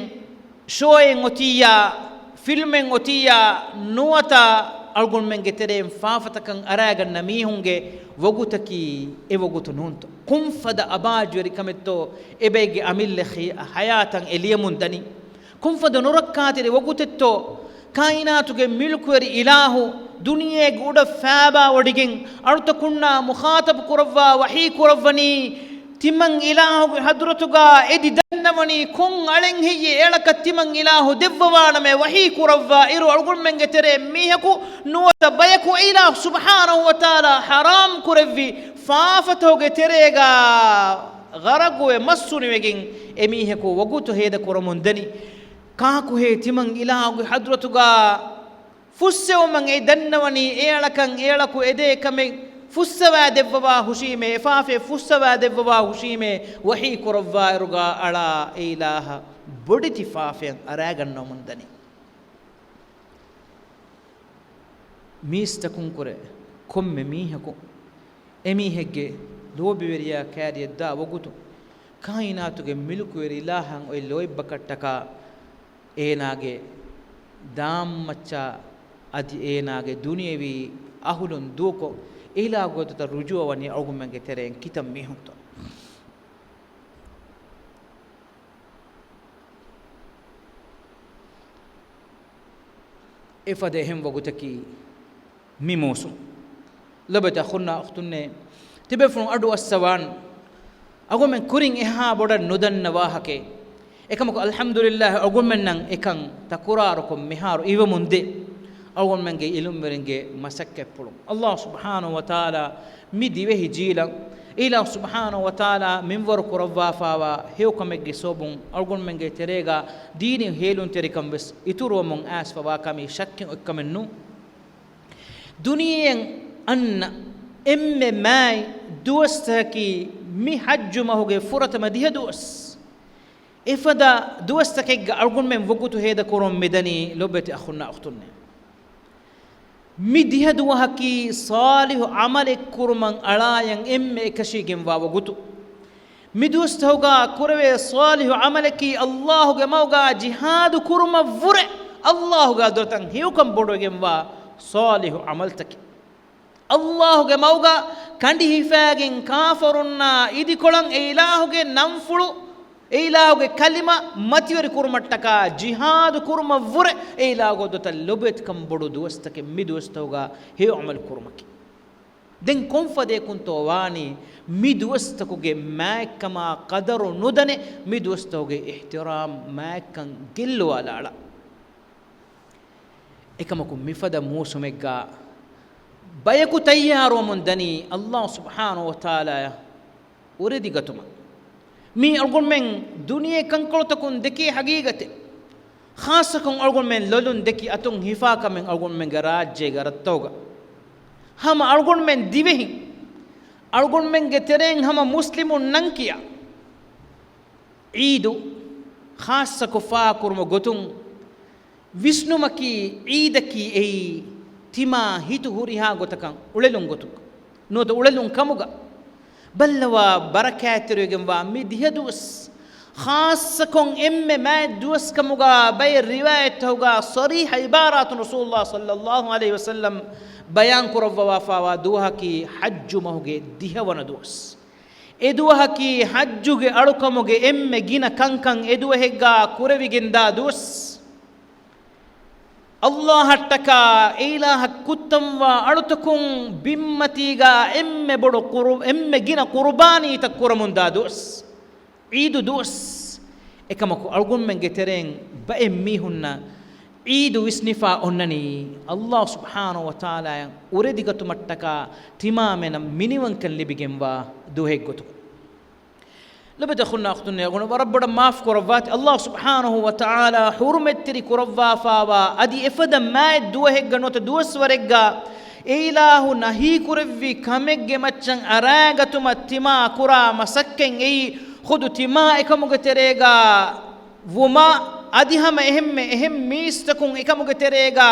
ޝޯއެއް އޮތިއްޔާ، ފިލްމެއް އޮތިއްޔާ، ނުވަތަ އަޅުގަނޑުމެންގެ ތެރެއިން ފާފަތަކަށް އަރާގަންނަ މީހުންގެ ވަގުތަކީ އެ ވަގުތު ނޫންތޯ؟ ކޮންފަދަ އަބާޖުވެރިކަމެއްތޯ އެބައިގެ އަމިއްލަ ޚި-، ޙަޔާތަށް އެ ލިޔަމުން ދަނީ؟ ކޮންފަދަ ނުރައްކާތެރި ވަގުތެއްތޯ ކާއިނާތުގެ މިލްކުވެރި އިލާހު ދުނިޔޭގެ އުޑަށް ފާބާވޮޑިގެން އަޅުތަކުންނާ މުޚާޠަބު ކުރައްވާ ވަޙީ ކުރައްވަނީ؟ ތިމަން އިލާހުގެ ޙަޟްރަތުގަ އެދި ދަންނަވަނީ ކޮން އަޅެއް ހެއްޔޭ؟ އެއަޅަކަށް ތިމަން އިލާހު ދެއްވަވާނަމޭ ވަޙީ ކުރައްވާ އިރު، އަޅުގަނޑުމެންގެ ތެރޭ މީހަކު ނުވަތަ ބަޔަކު އެ އިލާހު ސުބްޙާނަހޫ ވަތަޢާލާ ޙަރާމް ކުރެއްވި ފާފަތަކުގެ ތެރޭގަ ޣަރަޤުވެ މައްސުނިވެގެން އެ މީހަކު ވަގުތު ހޭދަ ކުރަމުން ދަނީ. ކާކުހޭ ތިމަން އިލާހުގެ ޙަޟްރަތުގަ ފުއްސެވުމަށް އެ ދަންނަވަނީ އެއަޅަކަށް އެއަޅަކު އެދޭ ކަމެއް ފުއްސަވާ ދެއްވަވާ ހުށީމޭ، އެ ފާފައެއް ފުއްސަވާ ދެއްވަވާ ހުށީމޭ ވަޙީ ކުރައްވާއިރުގަ އަޅާ އެ އިލާހަށް ބޮޑެތި ފާފައެއް އަރާގަންނަވަމުން ދަނީ. މީސްތަކުންކުރެ ކޮންމެ މީހަކު އެމީހެއްގެ ލޯބިވެރިޔާ ކައިރިއަށް ދާ ވަގުތު، ކާއިނާތުގެ މިލްކުވެރި އިލާހަށް އޮތް ލޯތްބަކަށްޓަކާ އޭނާގެ ދާންމައްޗާ އަދި އޭނާގެ ދުނިޔެވީ އަހުލުން ދޫކޮށް، އެ އިލާހުގެ ހަޟްރަތަށް ރުޖޫޢަވަނީ އަޅުގަނޑުމެންގެ ތެރެއިން ކިތައް މީހުންތޯ؟ އެފަދަ އެހެން ވަގުތަކީ މި މޫސުން. ލޮބުވެތި އަޚުންނާ އުޚްތުންނޭ، ތިބޭފުޅުން އަޑު އައްސަވާން. އަޅުގަނޑުމެން ކުރިން އެހާ ބޮޑަށް ނުދަންނަ ވާހަކައެއް. އެކަމަކު، އަލްޙަމްދުލިއްލާހް، އަޅުގަނޑުމެންނަށް އެކަން ތަކުރާރުކޮށް މިހާރު އިވެމުންދޭ. އަޅުގަނޑުމެންގެ ޢިލްމުވެރިންގެ މަސައްކަތްޕުޅުން. އަލްލާހު ސުބްޙާނަހު ވަތަޢާލާ މި ދިވެހި ޖީލަށް އިލާހު ސުބްޙާނަހު ވަތަޢާލާ މިންވަރު ކުރައްވާފާވާ ހެޔޮކަމެއްގެ ސަބަބުން އަޅުގަނޑުމެންގެ ތެރޭގަ ދީނީ ހޭލުންތެރިކަން ވެސް އިތުރުވަމުން އައިސްފަވާ ކަމީ ޝައްކެއް އޮތްކަމެއް ނޫން. ދުނިޔެއަށް އަންނަ އެންމެ މާތް ދުވަސްތަކަކީ މި ޙައްޖު މަހުގެ ފުރަތަމަ ދިހަ ދުވަސް. އެފަދަ ދުވަސްތަކެއްގަ އަޅުގަނޑުމެން ވަގުތު ހޭދަ ކުރަމުން މިދަނީ ލޮބުވެތި އަޚުންނާ އުޚްތުންނޭ. މި ދިހަ ދުވަހަކީ ޞާލިޙު ޢަމަލެއް ކުރުމަށް އަޅާޔަން އެންމެ އެކަށީގެންވާ ވަގުތު. މި ދުވަސްތަކުގަ ކުރެވޭ ޞާލިޙު ޢަމަލަކީ އަލްލާހުގެ މަގުގަ ޖިހާދު ކުރުމަށްވުރެ އަލްލާހުގެ ޙަޟްރަތަށް ހެޔޮކަން ބޮޑުވެގެންވާ ޞާލިޙު ޢަމަލުތަކެއް. އަލްލާހުގެ މަގުގަ ކަނޑި ހިފާގެން ކާފަރުންނާ އިދިކޮޅަށް އެ އިލާހުގެ ނަންފުޅު، އެ އިލާހުގެ ކަލިމަ މަތިވެރި ކުރުމަށްޓަކާ ޖިހާދު ކުރުމަށްވުރެ އެ އިލާހުގެ ޙަޟްރަތަށް ލޮބުވެތިކަން ބޮޑު ދުވަސްތަކެއް މި ދުވަސްތަކުގަ ހެޔޮ ޢަމަލު ކުރުމަކީ. ދެން ކޮންފަދައަކުންތޯ ވާނީ މި ދުވަސްތަކުގެ މާތްކަމާ ޤަދަރު ނުދަނެ، މި ދުވަސްތަކުގެ އިޙްތިރާމް މާތްކަން ގެއްލުވާލާ އަޅާ. އެކަމަކު މިފަދަ މޫސުމެއްގަ ބަޔަކު ތައްޔާރުވަމުން ދަނީ އަލްލާހު ސުބްޙާނަހު ވަތަޢާލާއަށް އުރެދިގަތުމަށް. މީ އަޅުގަނޑުމެން ދުނިޔެ ކަންކޮޅުތަކުން ދެކޭ ޙަޤީޤަތެއް. ޚާއްޞަކޮށް އަޅުގަނޑުމެން ލޮލުން ދެކި އަތުން ހިފާ ކަމެއް އަޅުގަނޑުމެންގެ ރާއްޖޭގެ ރަށްތަކުގަ. ހަމަ އަޅުގަނޑުމެން ދިވެހިން އަޅުގަނޑުމެންގެ ތެރެއިން ހަމަ މުސްލިމުންނަން ކިޔާ ޢީދު ޚާއްޞަކޮށް ފާހަގަކުރުމުގެ ގޮތުން، ވިސްނުމަކީ ޢީދަކީ އެއީ ތިމާ ހިތު ހުރިހާ ގޮތަކަށް އުޅެލުން ގޮތުގަ، ނުވަތަ އުޅެލުން ކަމުގަ. ބައްލަވާ ބަރަކާތްތެރިވެގެންވާ މި ދިހަ ދުވަސް، ޚާއްޞަކޮށް އެންމެ މާތް ދުވަސް ކަމުގަ ބައެއް ރިވާޔަތްތަކުގަ ޞަރީޙަ ޢިބާރާތުން ރަސޫލުﷲ ޞައްލަﷲ ޢަލައިހި ވަސައްލަމް ބަޔާން ކުރައްވާފައިވާ ދުވަހަކީ ޙައްޖު މަހުގެ ދިހަވަނަ ދުވަސް. އެ ދުވަހަކީ ޙައްޖުގެ އަޅުކަމުގެ އެންމެ ގިނަ ކަންކަން އެ ދުވަހެއްގަ ކުރެވިގެންދާ ދުވަސް. ﷲ އަށްޓަކާ އެއިލާހަށް ކުއްތަންވާ އަޅުތަކުން ބިންމަތީގަ އެންމެ ބޮޑު ޤުރު-، އެންމެ ގިނަ ޤުރުބާނީތައް ކުރަމުންދާ ދުވަސް. ޢީދު ދުވަސް. އެކަމަކު އަޅުގަނޑުމެންގެ ތެރެއިން ބައެއް މީހުންނަށް ޢީދު ވިސްނިފަ އޮންނަނީ، ﷲ ސުބްޙާނަހޫ ވަތަޢާލާއަށް އުރެދިގަތުމަށްޓަކާ ތިމާމެނަށް މިނިވަންކަން ލިބިގެންވާ ދުވަހެއްގޮތުގަ. ލޮބުވެތި އަޚުންނާ އުޚްތުންނޭ، އަޅުގަނޑު ވަރަށް ބޮޑަށް މާފު ކުރައްވާތި. ﷲ ސުބްޙާނަހޫ ވަތަޢާލާ ޙުރުމަތްތެރި ކުރައްވާފައިވާ އަދި އެފަދަ މާތް ދުވަހެއްގަ ނުވަތަ ދުވަސްވަރެއްގަ އެއިލާހު ނަހީ ކުރެއްވި ކަމެއްގެ މައްޗަށް އަރާގަތުމަށް ތިމާ ކުރާ މަސައްކަތް އެއީ ޚުދު ތިމާ އެކަމުގެ ތެރޭގަ ވުމާ، އަދި ހަމަ އެހެންމެ އެހެން މީސްތަކުން އެކަމުގެ ތެރޭގަ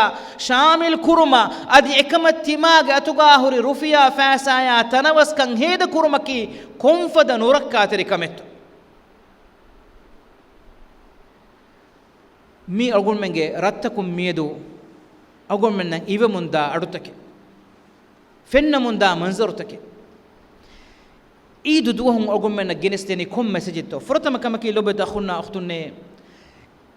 ޝާމިލް ކުރުމާ، އަދި އެކަމަށް ތިމާގެ އަތުގަ ހުރި ރުފިޔާ ފައިސާޔާ ތަނަވަސްކަން ހޭދަ ކުރުމަކީ ކޮންފަދަ ނުރައްކާތެރި ކަމެއްތޯ؟ މީ އަޅުގަނޑުމެންގެ ރަށްތަކުން މިއަދު އަޅުގަނޑުމެންނަށް އިވެމުންދާ އަޑުތަކެއް، ފެންނަމުންދާ މަންޒަރުތަކެއް. ޢީދު ދުވަހުން އަޅުގަނޑުމެންނަށް ގެނެސްދޭނީ ކޮން މެސެޖެއްތޯ؟ ފުރަތަމަ ކަމަކީ ލޮބުވެތި އަޚުންނާ އުޚްތުންނޭ،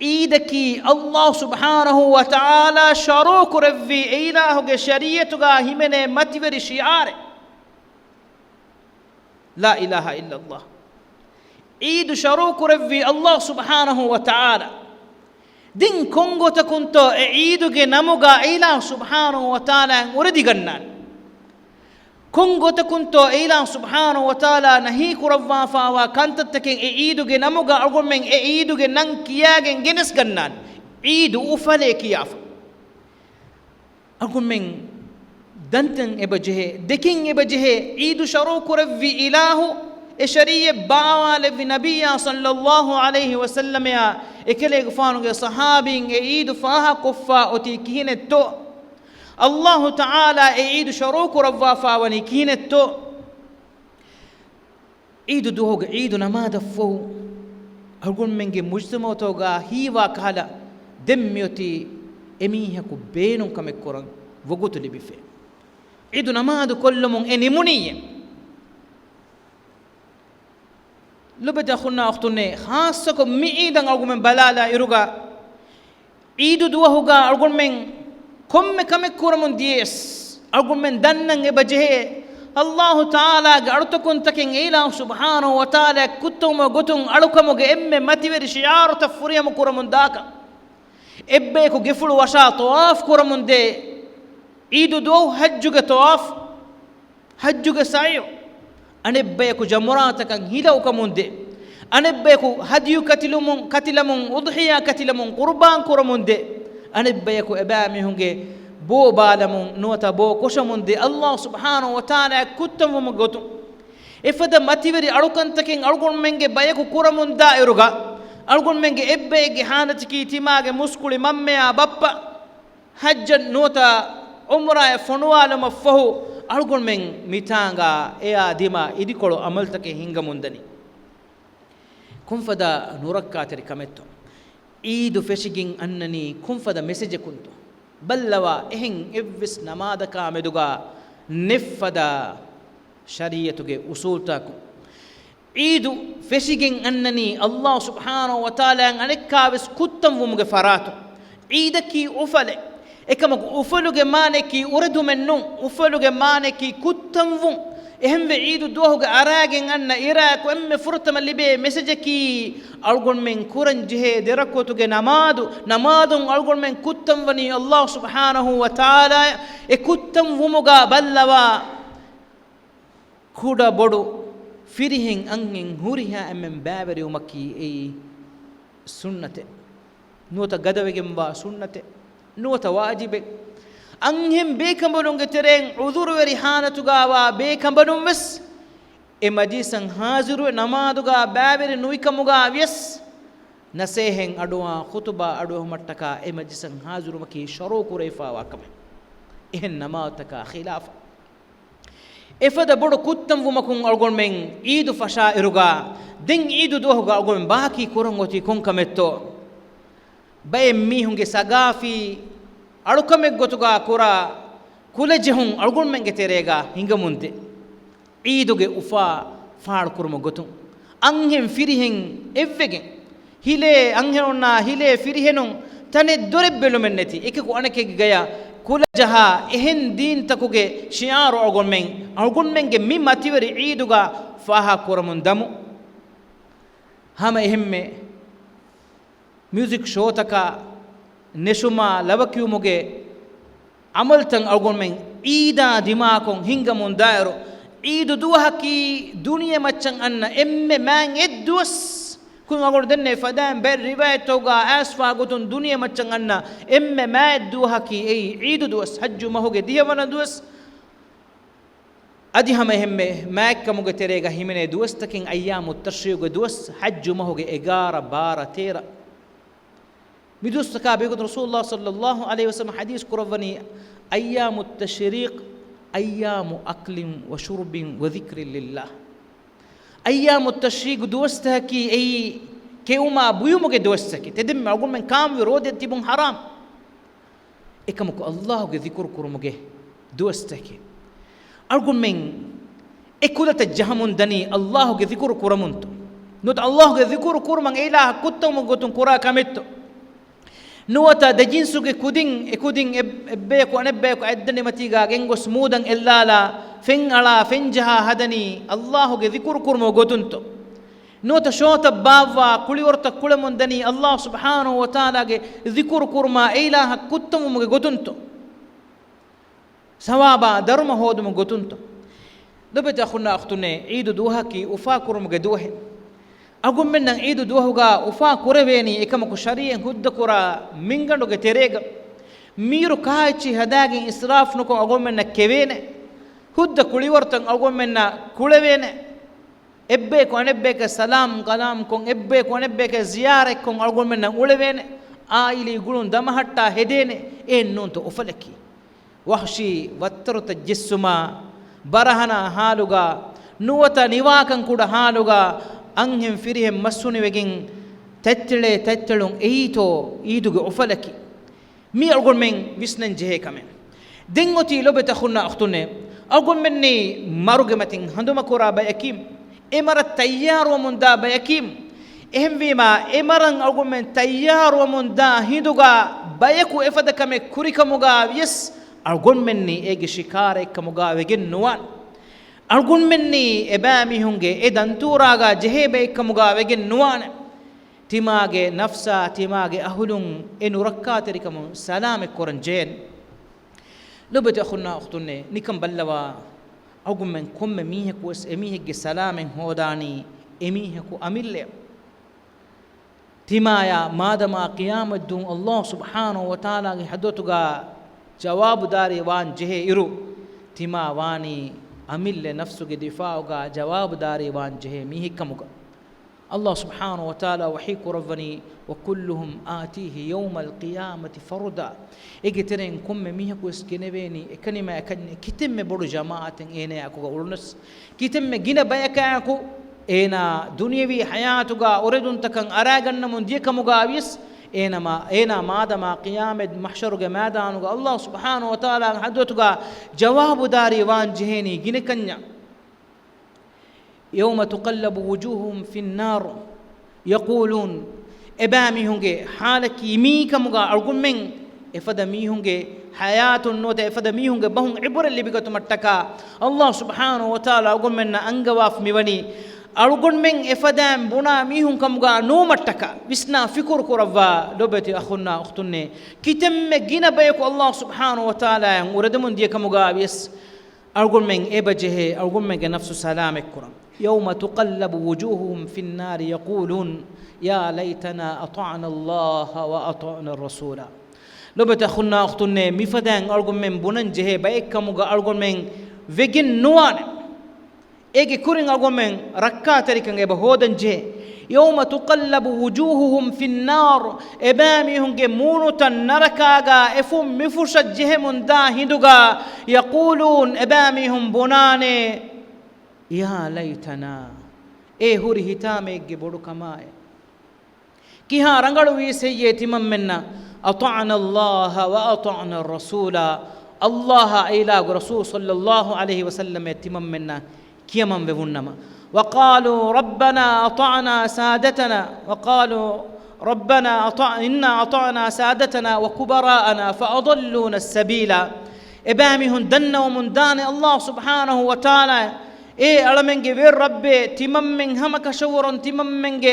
ޢީދަކީ ﷲ ސުބްޙާނަހޫ ވަތަޢާލާ ޝަރުޢު ކުރެއްވި އެއިލާހުގެ ޝަރީޢަތުގަ ހިމެނޭ މަތިވެރި ޝިޢާރެއް. ލާ އިލާހަ އިއްލައްލާހް. ޢީދު ޝަރުޢު ކުރެއްވީ ﷲ ސުބްޙާނަހޫ ވަތަޢާލާ. ދެން ކޮންގޮތަކުންތޯ އެ ޢީދުގެ ނަމުގަ އެއިލާހު ސުބްޙާނަހޫ ވަތަޢާލާއަށް އުރެދިގަންނާނީ؟ ކޮންގޮތަކުންތޯ އެއިލާހު ސުބްޙާނަހޫ ވަތަޢާލާ ނަހީ ކުރައްވާފައިވާ ކަންތައްތަކެއް އެ ޢީދުގެ ނަމުގަ އަޅުގަނޑުމެން އެ ޢީދުގެ ނަން ކިޔާގެން ގެނެސްގަންނާނީ؟ ޢީދު އުފަލޭ ކިޔާފަ. އަޅުގަނޑުމެން ދަންތައް އެބަ ޖެހޭ، ދެކެން އެބަ ޖެހޭ، ޢީދު ޝަރުޢު ކުރެއްވި އިލާހު، އެ ޝަރީޢަތް ބާވާލެއްވި ނަބިއްޔާ ޞައްލައްލާހު ޢަލައިހި ވަސައްލަމަޔާ އެކަލޭގެފާނުގެ ޞަޙާބީން އެ ޢީދު ފާހަގަކޮށްފަ އޮތީ ކިހިނެއްތޯ؟ ﷲ ތަޢާލާ އެ ޢީދު ޝަރުޢު ކުރައްވާފަ ވަނީ ކިހިނެއްތޯ؟ ޢީދު ދުވަހުގެ ޢީދު ނަމާދަށްފަހު އަޅުގަނޑުމެންގެ މުޖްތަމަޢުތަކުގަ ހީވާ ކަހަލަ، ދެން މިއޮތީ އެމީހަކު ބޭނުން ކަމެއް ކުރަން ވަގުތު ލިބިފަ. ޢީދު ނަމާދު ކޮށްލުމުން އެ ނިމުނީއޭ. ލޮބުވެތި އަޚުންނާ އުޚްތުންނޭ، ޚާއްޞަކޮށް މި ޢީދަށް އަޅުގަނޑުމެން ބަލާލާ އިރުގަ، ޢީދު ދުވަހުގަ އަޅުގަނޑުމެން ކޮންމެ ކަމެއް ކުރަމުން ދިޔަސް، އަޅުގަނޑުމެން ދަންނަން އެބަ ޖެހޭ، ﷲ ތަޢާލާގެ އަޅުތަކުންތަކެއް އެއިލާހު ސުބްޙާނަހޫ ވަތަޢާލާ ކުއްތަވުމުގެ ގޮތުން އަޅުކަމުގެ އެންމެ މަތިވެރި ޝިޢާރުތައް ފުރިހަމަ ކުރަމުން ދާކަން. އެއްބަޔަކު ގެފުޅު ވަށާ ޠަވާފް ކުރަމުން ދޭ، ޢީދު ދުވަހު ޙައްޖުގެ ޠަވާފް، ޙައްޖުގެ ސަޢުޔު. އަނެއްބަޔަކު ޖަމަރާތަކަށް ހިލަ އުކަމުން ދޭ. އަނެއްބަޔަކު ހަދްޔު ކަތިލުމުން، ކަތިލަމުން، އުޟްޙިޔާ ކަތިލަމުން، ޤުރުބާން ކުރަމުން ދޭ. އަނެއްބަޔަކު އެބައިމީހުންގެ ބޯ ބާލަމުން ނުވަތަ ބޯ ކޮށަމުން ދޭ. ﷲ ސުބްޙާނަހޫ ވަތަޢާލާ ކުއްތަންވުމުގެ ގޮތުން އެފަދަ މަތިވެރި އަޅުކަންތަކެއް އަޅުގަނޑުމެންގެ ބަޔަކު ކުރަމުން ދާއިރުގަ، އަޅުގަނޑުމެންގެ އެއްބައެއްގެ ހާލަތަކީ ތިމާގެ މުސްކުޅި މަންމަޔާ ބައްޕަ ޙައްޖަށް ނުވަތަ ޢުމްރާއަށް ފޮނުވާލުމަށްފަހު، އަޅުގަނޑުމެން މިތާނގަ އެޔާ ދިމާ އިދިކޮޅު ޢަމަލުތަކެއް ހިންގަމުންދަނީ. ކޮންފަދަ ނުރައްކާތެރި ކަމެއްތޯ؟ ޢީދު ފެށިގެން އަންނަނީ ކޮންފަދަ މެސެޖަކުންތޯ؟ ބައްލަވާ، އެހެން އެއްވެސް ނަމާދަކާ މެދުގަ ނެތްފަދަ ޝަރީޢަތުގެ އުޞޫލުތަކުން. ޢީދު ފެށިގެން އަންނަނީ ﷲ ސުބްޙާނަހޫ ވަތަޢާލާއަށް އަނެއްކާވެސް ކުއްތަންވުމުގެ ފަރާތުން. ޢީދަކީ އުފަލެއް. އެކަމަކު އުފަލުގެ މާނައަކީ އުރެދުމެއް ނޫން. އުފަލުގެ މާނައަކީ ކުއްތަންވުން. އެހެންވެ، ޢީދު ދުވަހުގެ އަރާގެން އަންނަ އިރާއަކު އެންމެ ފުރަތަމަ ލިބޭ މެސެޖަކީ އަޅުގަނޑުމެން ކުރަން ޖެހޭ ދެރަކުޢަތުގެ ނަމާދު، ނަމާދުން އަޅުގަނޑުމެން ކުއްތަންވަނީ ﷲ ސުބްޙާނަހޫ ވަތަޢާލާއަށް. އެ ކުއްތަންވުމުގަ ބައްލަވާ، ކުޑަ ބޮޑު، ފިރިހެން އަންހެން ހުރިހާ އެންމެން ބައިވެރިވުމަކީ އެއީ ސުންނަތެއް. ނުވަތަ ގަދަވެގެންވާ ސުންނަތެއް. ނުވަތަ ވާޖިބެއް. އަންހެން ބޭކަނބަލުންގެ ތެރެއިން ޢުޛުރުވެރި ޙާލަތުގަވާ ބޭކަނބަލުން ވެސް އެ މަޖިލިސަށް ހާޒިރުވެ ނަމާދުގާ ބައިވެރި ނުވިކަމުގާ ވިޔަސް، ނަސޭހަތް އަޑުއައި ޚުތުބާ އަޑުއެހުމަށްޓަކާ އެ މަޖިލިސަށް ހާޒިރުވުމަކީ ޝަރުޢު ކުރެވިފައިވާ ކަމެއް. އެހެން ނަމާދުތަކާ ޚިލާފަށް އެފަދަ ބޮޑު ކުއްތަންވުމަކުން އަޅުގަނޑުމެން ޢީދު ފަށާއިރުގާ، ދެން ޢީދު ދުވަހުގަ އަޅުގަނޑުމެން ބާކީ ކުރަން އޮތީ ކޮން ކަމެއްތޯ؟ ބައެއް މީހުންގެ ސަގާފީ އަޅުކަމެއްގޮތުގާ ކުރާ ކުލަޖެހުން އަޅުގަނޑުމެންގެ ތެރޭގާ ހިނގަމުންދޭ. ޢީދުގެ އުފާ ފާޅުކުރުމުގެ ގޮތުން، އަންހެން ފިރިހެން އެއްވެގެން، ހިލޭ އަންހެނުންނާ ހިލޭ ފިރިހެނުން ތަނެއް ދޮރެއް ބެލުމެއްނެތި، އެކަކު އަނެކެއްގެ ގަޔަށް ކުލަ ޖަހާ، އެހެން ދީންތަކުގެ ޝިޢާރު އަޅުގަނޑުމެން، އަޅުގަނޑުމެންގެ މި މަތިވެރި ޢީދުގަ ފާހަގަކުރަމުން ދަމު. ހަމަ އެހެންމެ މިއުޒިކް ޝޯތަކާ ނެށުމާ ލަވަކިޔުމުގެ ޢަމަލުތައް އަޅުގަނޑުމެން ޢީދާ ދިމާކޮށް ހިނގަމުން ދާއިރު، ޢީދު ދުވަހަކީ ދުނިޔެ މައްޗަށް އަންނަ އެންމެ މާތް އެއްދުވަސް. ކުން އަޅުގަނޑު ދެންނެވި ފަދައިން ބައެއް ރިވާޔަތްތަކުގާ އައިސްފާ ގޮތުން ދުނިޔެ މައްޗަށް އަންނަ އެންމެ މާތް ދުވަހަކީ އެއީ ޢީދު ދުވަސް، ޙައްޖު މަހުގެ ދިހަވަނަ ދުވަސް. އަދި ހަމަ އެހެންމެ މާތްކަމުގެ ތެރޭގަ ހިމެނޭ ދުވަސްތަކެއް އައްޔާމު ތަޝްރީޤުގެ ދުވަސް، ޙައްޖު މަހުގެ އެގާރަ، ބާރަ، ތޭރަ. މި ދުވަސްތަކާ ބެހޭގޮތުން ރަސޫލުﷲ ޞައްލަﷲު ޢަލައިހި ވަސައްލަމަ ޙަދީޘް ކުރައްވަނީ، أيام التشريق أيام أكل وشرب وذكر لله. އައްޔާމު ތަޝްރީޤު ދުވަސްތަކަކީ އެއީ ކެއުމާ ބުއިމުގެ ދުވަސްތަކެއް. ތެދެންމެ އަޅުގަނޑުމެން ކާންވެ ރޯދަ ތިބުން ޙަރާމް. އެކަމަކު ﷲގެ ޛިކުރު ކުރުމުގެ ދުވަސްތަކެއް. އަޅުގަނޑުމެން އެ ކުލަތައް ޖަހަމުން ދަނީ ﷲގެ ޛިކުރު ކުރަމުންތޯ؟ ނުވަތަ ﷲގެ ޛިކުރު ކުރުމަށް އެ އިލާހަށް ކުއްތަވުމުގެ ގޮތުން ކުރާ ކަމެއްތޯ؟ ނުވަތަ ދެ ޖިންސުގެ ކުދިން އެ ކުދިން އެއް-، އެއްބަޔަކު އަނެއްބަޔަކު އަތްދަނޑި މަތީގާ ގެންގޮސް މޫދަށް އެއްލާލާ ފެން އަޅާ ފެން ޖަހާ ހަދަނީ ﷲގެ ޛިކުރު ކުރުމުގެ ގޮތުންތޯ؟ ނުވަތަ ޝޯތައް ބާއްވާ ކުޅިވަރުތައް ކުޅެމުން ދަނީ ﷲ ސުބްޙާނަހޫ ވަތަޢާލާގެ ޛިކުރު ކުރުމާ އެ އިލާހަށް ކުއްތަވުމުގެ ގޮތުންތޯ؟ ސަވާބާ ދަރުމަ ހޯދުމުގެ ގޮތުންތޯ؟ ލޮބުވެތި އަޚުންނާ އުޚްތުންނޭ، ޢީދު ދުވަހަކީ އުފާކުރުމުގެ ދުވަހެއް. އަޅުގަނޑުމެންނަށް ޢީދު ދުވަހުގާ އުފާ ކުރެވޭނީ އެކަމަކު ޝަރީޢަތް ހުއްދަ ކުރާ މިންގަނޑުގެ ތެރޭގަ. މީރު ކާއެއްޗެއް ހަދާގެން އިސްރާފް ނުކޮށް އަޅުގަނޑުމެންނަށް ކެވޭނެ. ހުއްދަ ކުޅިވަރުތައް އަޅުގަނޑުމެންނަށް ކުޅެވޭނެ. އެއްބަޔަކު އަނެއްބަޔަކަށް ސަލާމް ކަލާމްކޮށް، އެއްބަޔަކު އަނެއްބަޔަކަށް ޒިޔާރަތްކޮށް އަޅުގަނޑުމެންނަށް އުޅެވޭނެ. އާއިލީ ގުޅުން ދަމަހައްޓާ ހެދޭނެ. އެއެއްނޫންތޯ އުފަލަކީ؟ ވަޙްޝީ ވައްތަރުތައް ޖެއްސުމާ، ބަރަހަނާ ހާލުގާ، ނުވަތަ ނިވާކަން ކުޑަ ހާލުގާ، އަންހެން ފިރިހެން މަސްހުނިވެގެން ތަތްތެޅޭ ތަތްތެޅުން އެއީތޯ ޢީދުގެ އުފަލަކީ؟ މީ އަޅުގަނޑުމެން ވިސްނަން ޖެހޭ ކަމެއް. ދެން އޮތީ ލޮބުވެތި އަޚުންނާ އުޚްތުންނޭ، އަޅުގަނޑުމެންނީ މަރުގެ މަތިން ހަނދުމަކުރާ ބަޔަކީ، އެ މަރަށް ތައްޔާރުވަމުންދާ ބަޔަކީ. އެހެންވީމާ، އެ މަރަށް އަޅުގަނޑުމެން ތައްޔާރުވަމުންދާ ހިނދުގާ ބަޔަކު އެފަދަ ކަމެއް ކުރިކަމުގާ ވިޔަސް، އަޅުގަނޑުމެންނީ އޭގެ ޝިކާރައެއްކަމުގާ ވެގެން ނުވާނެ. އަޅުގަނޑުމެންނީ އެބައިމީހުންގެ އެ ދަންތޫރާގާ ޖެހޭ ބައެއްކަމުގާ ވެގެން ނުވާނެ. ތިމާގެ ނަފްސާ، ތިމާގެ އަހުލުން އެ ނުރައްކާތެރިކަމުން ސަލާމަތް ކުރަން ޖެހޭނެ. ލޮބުވެތި އަޚުންނާ އުޚްތުންނޭ، ނިކަން ބައްލަވާ، އަޅުގަނޑުމެން ކޮންމެ މީހަކު ވެސް އެމީހެއްގެ ސަލާމަތް ހޯދާނީ އެމީހަކު އަމިއްލަޔަށް. ތިމާޔާ މާދަމާ ޤިޔާމަތްދުވަހު ﷲ ސުބްޙާނަހޫ ވަތަޢާލާގެ ޙަޟްރަތުގާ ޖަވާބުދާރީ ވާން ޖެހޭ އިރު، ތިމާ ވާނީ އަމިއްލަ ނަފްސުގެ ދިފާޢުގާ ޖަވާބުދާރީ ވާން ޖެހޭ މީހެއްކަމުގަ. ﷲ ސުބްޙާނަހޫ ވަތަޢާލާ ވަޙީ ކުރައްވަނީ، وكلهم آتيه يوم القيامة فردا. އޭގެ ތެރެއިން ކޮންމެ މީހަކު ވެސް ގެނެވޭނީ އެކަނިމާ އެކަންޏެއް، ކިތަންމެ ބޮޑު ޖަމާޢަތެއް އޭނަޔާ އެކުގަ އުޅުނަސް، ކިތަންމެ ގިނަ ބަޔަކާއެކު އޭނާ ދުނިޔަވީ ޙަޔާތުގާ އުރެދުންތަކަށް އަރާގަންނަމުން ދިޔަކަމުގާ ވިޔަސް، އޭނަމާ، އޭނާ މާދަމާ ޤިޔާމަތް މަޙްޝަރުގެ މައިދާނުގަ ﷲ ސުބްޙާނަހޫ ވަތަޢާލާގެ ޙަޟްރަތުގާ ޖަވާބުދާރީ ވާން ޖެހޭނީ ގިނަ ކަންޏަށް. يوم تقلب وجوههم في النار يقولون، އެބައިމީހުންގެ ޙާލަކީ މީ ކަމުގަ އަޅުގަނޑުމެން އެފަދަ މީހުންގެ ޙަޔާތުން ނުވަތަ އެފަދަ މީހުންގެ ބަހުން ޢިބުރަތް ލިބިގަތުމަށްޓަކާ ﷲ ސުބްޙާނަހޫ ވަތަޢާލާ އަޅުގަނޑުމެންނަށް އަންގަވާފަ މިވަނީ. އަޅުގަނޑުމެން އެފަދައިން ބުނާ މީހުން ކަމުގަ ނުވުމަށްޓަކާ ވިސްނާ ފިކުރު ކުރައްވާ ލޮބުވެތި އަޚުންނާ އުޚްތުންނޭ، ކިތަންމެ ގިނަ ބަޔަކު ﷲ ސުބްޙާނަހޫ ވަތަޢާލާއަށް އުރެދެމުން ދިޔަ ކަމުގަ ވިޔަސް، އަޅުގަނޑުމެން އެބަ ޖެހޭ އަޅުގަނޑުމެންގެ ނަފްސު ސަލާމަތްކުރަން. يوم تقلب وجوههم في النار يقولون يا ليتنا أطعنا الله وأطعنا الرسول. ލޮބުވެތި އަޚުންނާ އުޚްތުންނޭ، މިފަދައިން އަޅުގަނޑުމެން ބުނަން ޖެހޭ ބައެއްކަމުގަ އަޅުގަނޑުމެން ވެގެން ނުވާނެ. އޭގެ ކުރިން އަޅުގަނޑުމެން ރައްކާތެރިކަން އެބަ ހޯދަން ޖެހޭ. يوم تقلب وجوههم في النار، އެބައިމީހުންގެ މޫނުތައް ނަރަކާގާ އެފުށް މިފުށަށް ޖެހެމުން ދާ ހިނދުގާ، يقولون، އެބައިމީހުން ބުނާނެ، يا ليتنا، އޭ ހުރި ހިތާމައެއްގެ ބޮޑުކަމާއޭ. ކިހާ ރަނގަޅުވީސް ހެއްޔޭ ތިމަންމެންނަށް، أطعنا الله وأطعنا الرسول، ﷲ އާއި އިލާހުގެ ރަސޫލު ޞައްލައްލާހު ޢަލައިހި ވަސައްލަމައޭ ތިމަންމެންނަށް ކިޔަމަން ވެވުންނަމަ. وقالوا ربنا أطعنا سادتنا، وقالوا ربنا أطع-، إنا أطعنا سادتنا وكبراءنا فأضلونا السبيلا. އެބައިމީހުން ދަންނަވަމުން ދާނެ ﷲ ސުބްޙާނަހޫ ވަތަޢާލާ، އޭ އަޅަމެންގެ ވެރި ރައްބޭ، ތިމަންމެން ހަމަކަށަވަރުން ތިމަންމެންގެ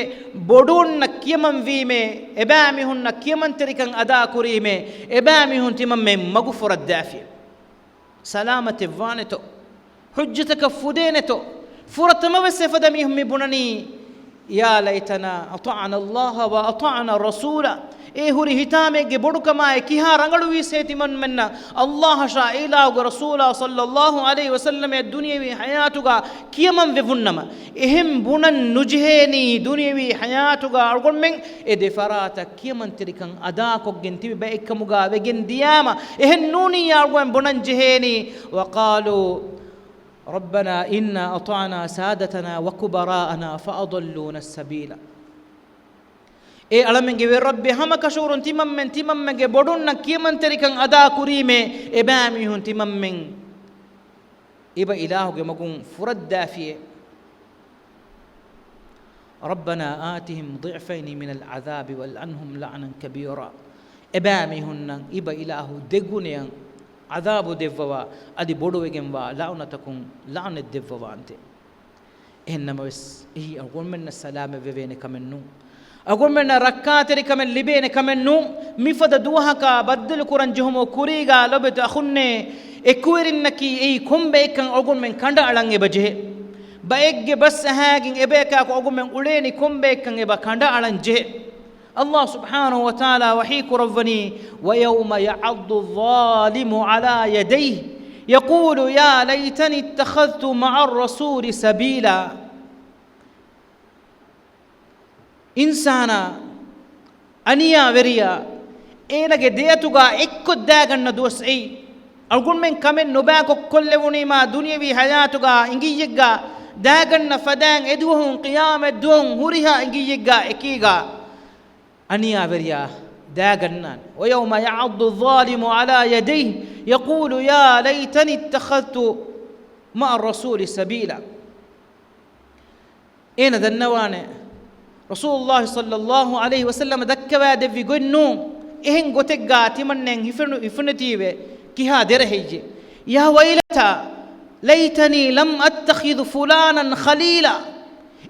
ބޮޑުވުންނަށް ކިޔަމަންވީމޭ، އެބައިމީހުންނަށް ކިޔަމަންތެރިކަން އަދާކުރީމޭ، އެބައިމީހުން ތިމަންމެން މަގުފުރައްދާފި. ސަލާމަތެއްވާނެތޯ؟ ޙުއްޖަތަކަށް ފުދޭނެތޯ؟ ފުރަތަމަވެސް އެފަދަ މީހުން މި ބުނަނީ، يا ليتنا أطعنا الله وأطعنا الرسول. އޭ ހުރި ހިތާމައެއްގެ ބޮޑުކަމާއި، ކިހާ ރަނގަޅުވީސް ހޭ ތިމަންމެންނަށް ﷲ އަށާ އިލާހުގެ ރަސޫލާ ޞައްލައްލާހު ޢަލައިހި ވަސައްލަމަ ދުނިޔެވީ ޙަޔާތުގާ ކިޔަމަން ވެވުންނަމަ. އެހެން ބުނަން ނުޖެހޭނީ ދުނިޔެވީ ޙަޔާތުގާ އަޅުގަނޑުމެން އެ ދެ ފަރާތަށް ކިޔަމަންތެރިކަން އަދާކޮށްގެން ތިބި ބައެއްކަމުގާ ވެގެން ދިޔާމަ. އެހެން ނޫނިއްޔާ އަޅުގަނޑުމެން ބުނަން ޖެހޭނީ، وقالوا ربنا إنا أطعنا سادتنا وكبراءنا فأضلونا السبيلا. އޭ އަޅަމެންގެ ވެރި ރައްބޭ، ހަމަކަށަވަރުން ތިމަންމެން ތިމަންމެންގެ ބޮޑުންނަށް ކިޔަމަންތެރިކަން އަދާކުރީމޭ، އެބައިމީހުން ތިމަންމެން އިބަ އިލާހުގެ މަގުން ފުރައްދާފިއޭ. ربنا آتهم ضعفين من العذاب والعنهم لعنا كبيرا. އެބައިމީހުންނަށް އިބަ އިލާހު ދެގުނައަށް ޢަޛާބު ދެއްވަވާ، އަދި ބޮޑުވެގެންވާ ލަޢުނަތަކުން ލަޢުނަތް ދެއްވަވާންތެ. އެހެންނަމަވެސް، އެއީ އަޅުގަނޑުމެންނަށް ސަލާމަތްވެވޭނެ ކަމެއް ނޫން. އަޅުގަނޑުމެންނަށް ރައްކާތެރިކަމެއް ލިބޭނެ ކަމެއް ނޫން. މިފަދަ ދުވަހަކާ ބައްދަލުކުރަން ޖެހުމުގެ ކުރީގާ ލޮބުވެތި އަޚުންނޭ، އެކުވެރިންނަކީ އެއީ ކޮންބައެއްކަން އަޅުގަނޑުމެން ކަނޑައަޅަން އެބަ ޖެހޭ. ބައެއްގެ ބަސް އަހާގެން އެބަޔަކާއެކު އަޅުގަނޑުމެން އުޅޭނީ ކޮންބައެއްކަން އެބަ ކަނޑައަޅަން ޖެހޭ. ﷲ ސުބްޙާނަހޫ ވަތަޢާލާ ވަޙީ ކުރައްވަނީ، ويوم يعض الظالم على يديه يقول يا ليتني اتخذت مع الرسول سبيلا. އިންސާނާ، އަނިޔާވެރިޔާ، އޭނަގެ ދެއަތުގާ އެއްކޮށް ދާގަންނަ ދުވަސް އެއީ. އަޅުގަނޑުމެން ކަމެއް ނުބައިކޮށް ކޮށްލެވުނީމާ ދުނިޔެވީ ޙަޔާތުގާ އިނގިއްޔެއްގާ ދާގަންނަ ފަދައިން އެދުވަހުން ޤިޔާމަތްދުވަހުން ހުރިހާ އިނގިއްޔެއްގާ އެކީގާ. އަނިޔާވެރިޔާ ދާގަންނާނެ. ويوم يعض الظالم على يديه يقول يا ليتني اتخذت مع الرسول سبيلا. އޭނަ ދަންނަވާނެ، ރަސޫލުﷲ ޞައްލައްލާހު ޢަލައިހި ވަސައްލަމަ ދައްކަވާދެއްވި ގޮތް ނޫން. އެހެން ގޮތެއްގާ ތިމަންނެން ހިފެނު-، ހިފުނެތީވެ ކިހާ ދެރަހެއްޔޭ؟ يا ويلتى ليتني لم أتخذ فلانا خليلا.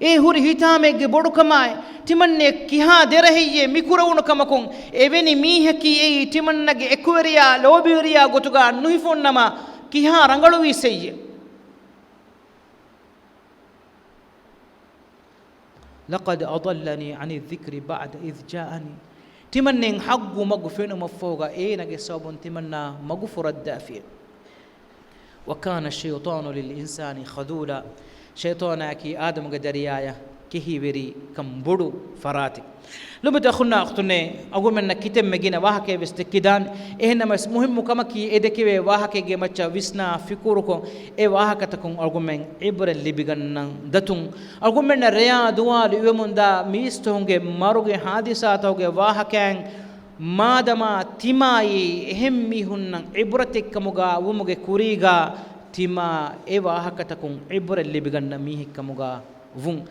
އޭ ހުރި ހިތާމައެއްގެ ބޮޑުކަމާއި، ތިމަންނެ ކިހާ ދެރަހެއްޔޭ މިކުރެވުނު ކަމަކުން؟ އެވެނި މީހަކީ އެއީ ތިމަންނަގެ އެކުވެރިޔާ ލޯބިވެރިޔާ ގޮތުގާ ނުހިފުންނަމަ ކިހާ ރަނގަޅުވީސް ހެއްޔޭ؟ لقد أضلني عن الذكر بعد إذ جاءني. ތިމަންނެން ޙައްޤު މަގު ފެނުމަށްފަހުގަ އޭނަގެ ސަބަބުން ތިމަންނާ މަގު ފުރައްދާފި. وكان الشيطان للإنسان خذولا. ޝައިޠާނާއަކީ އާދަމުގެ ދަރިޔާޔަށް ކެހިވެރިކަން ބޮޑު ފަރާތެއް. ލޮބުވެތި އަޚުންނާ އުޚްތުންނޭ، އަޅުގަނޑުމެންނަށް ކިތަންމެ ގިނަ ވާހަކައެއް ވެސް ދެއްކިދާނެ. އެހެންނަމަވެސް، މުހިއްމު ކަމަކީ، އެ ދެކެވޭ ވާހަކައެއްގެ މައްޗަށް ވިސްނާ ފިކުރުކޮށް، އެ ވާހަކަތަކުން އަޅުގަނޑުމެން ޢިބްރަތް ލިބިގަންނަން ދަތުން. އަޅުގަނޑުމެންނަށް ރެޔާ ދުވާލު އިވެމުންދާ މީސްތަކުންގެ މަރުގެ ހާދިސާތަކުގެ ވާހަކައިން މާދަމާ ތިމާއީ އެހެން މީހުންނަށް ޢިބްރަތެއްކަމުގާ ވުމުގެ ކުރީގާ، ތިމާ އެ ވާހަކަތަކުން ޢިބްރަތް ލިބިގަންނަ މީހެއްކަމުގާ ވުން.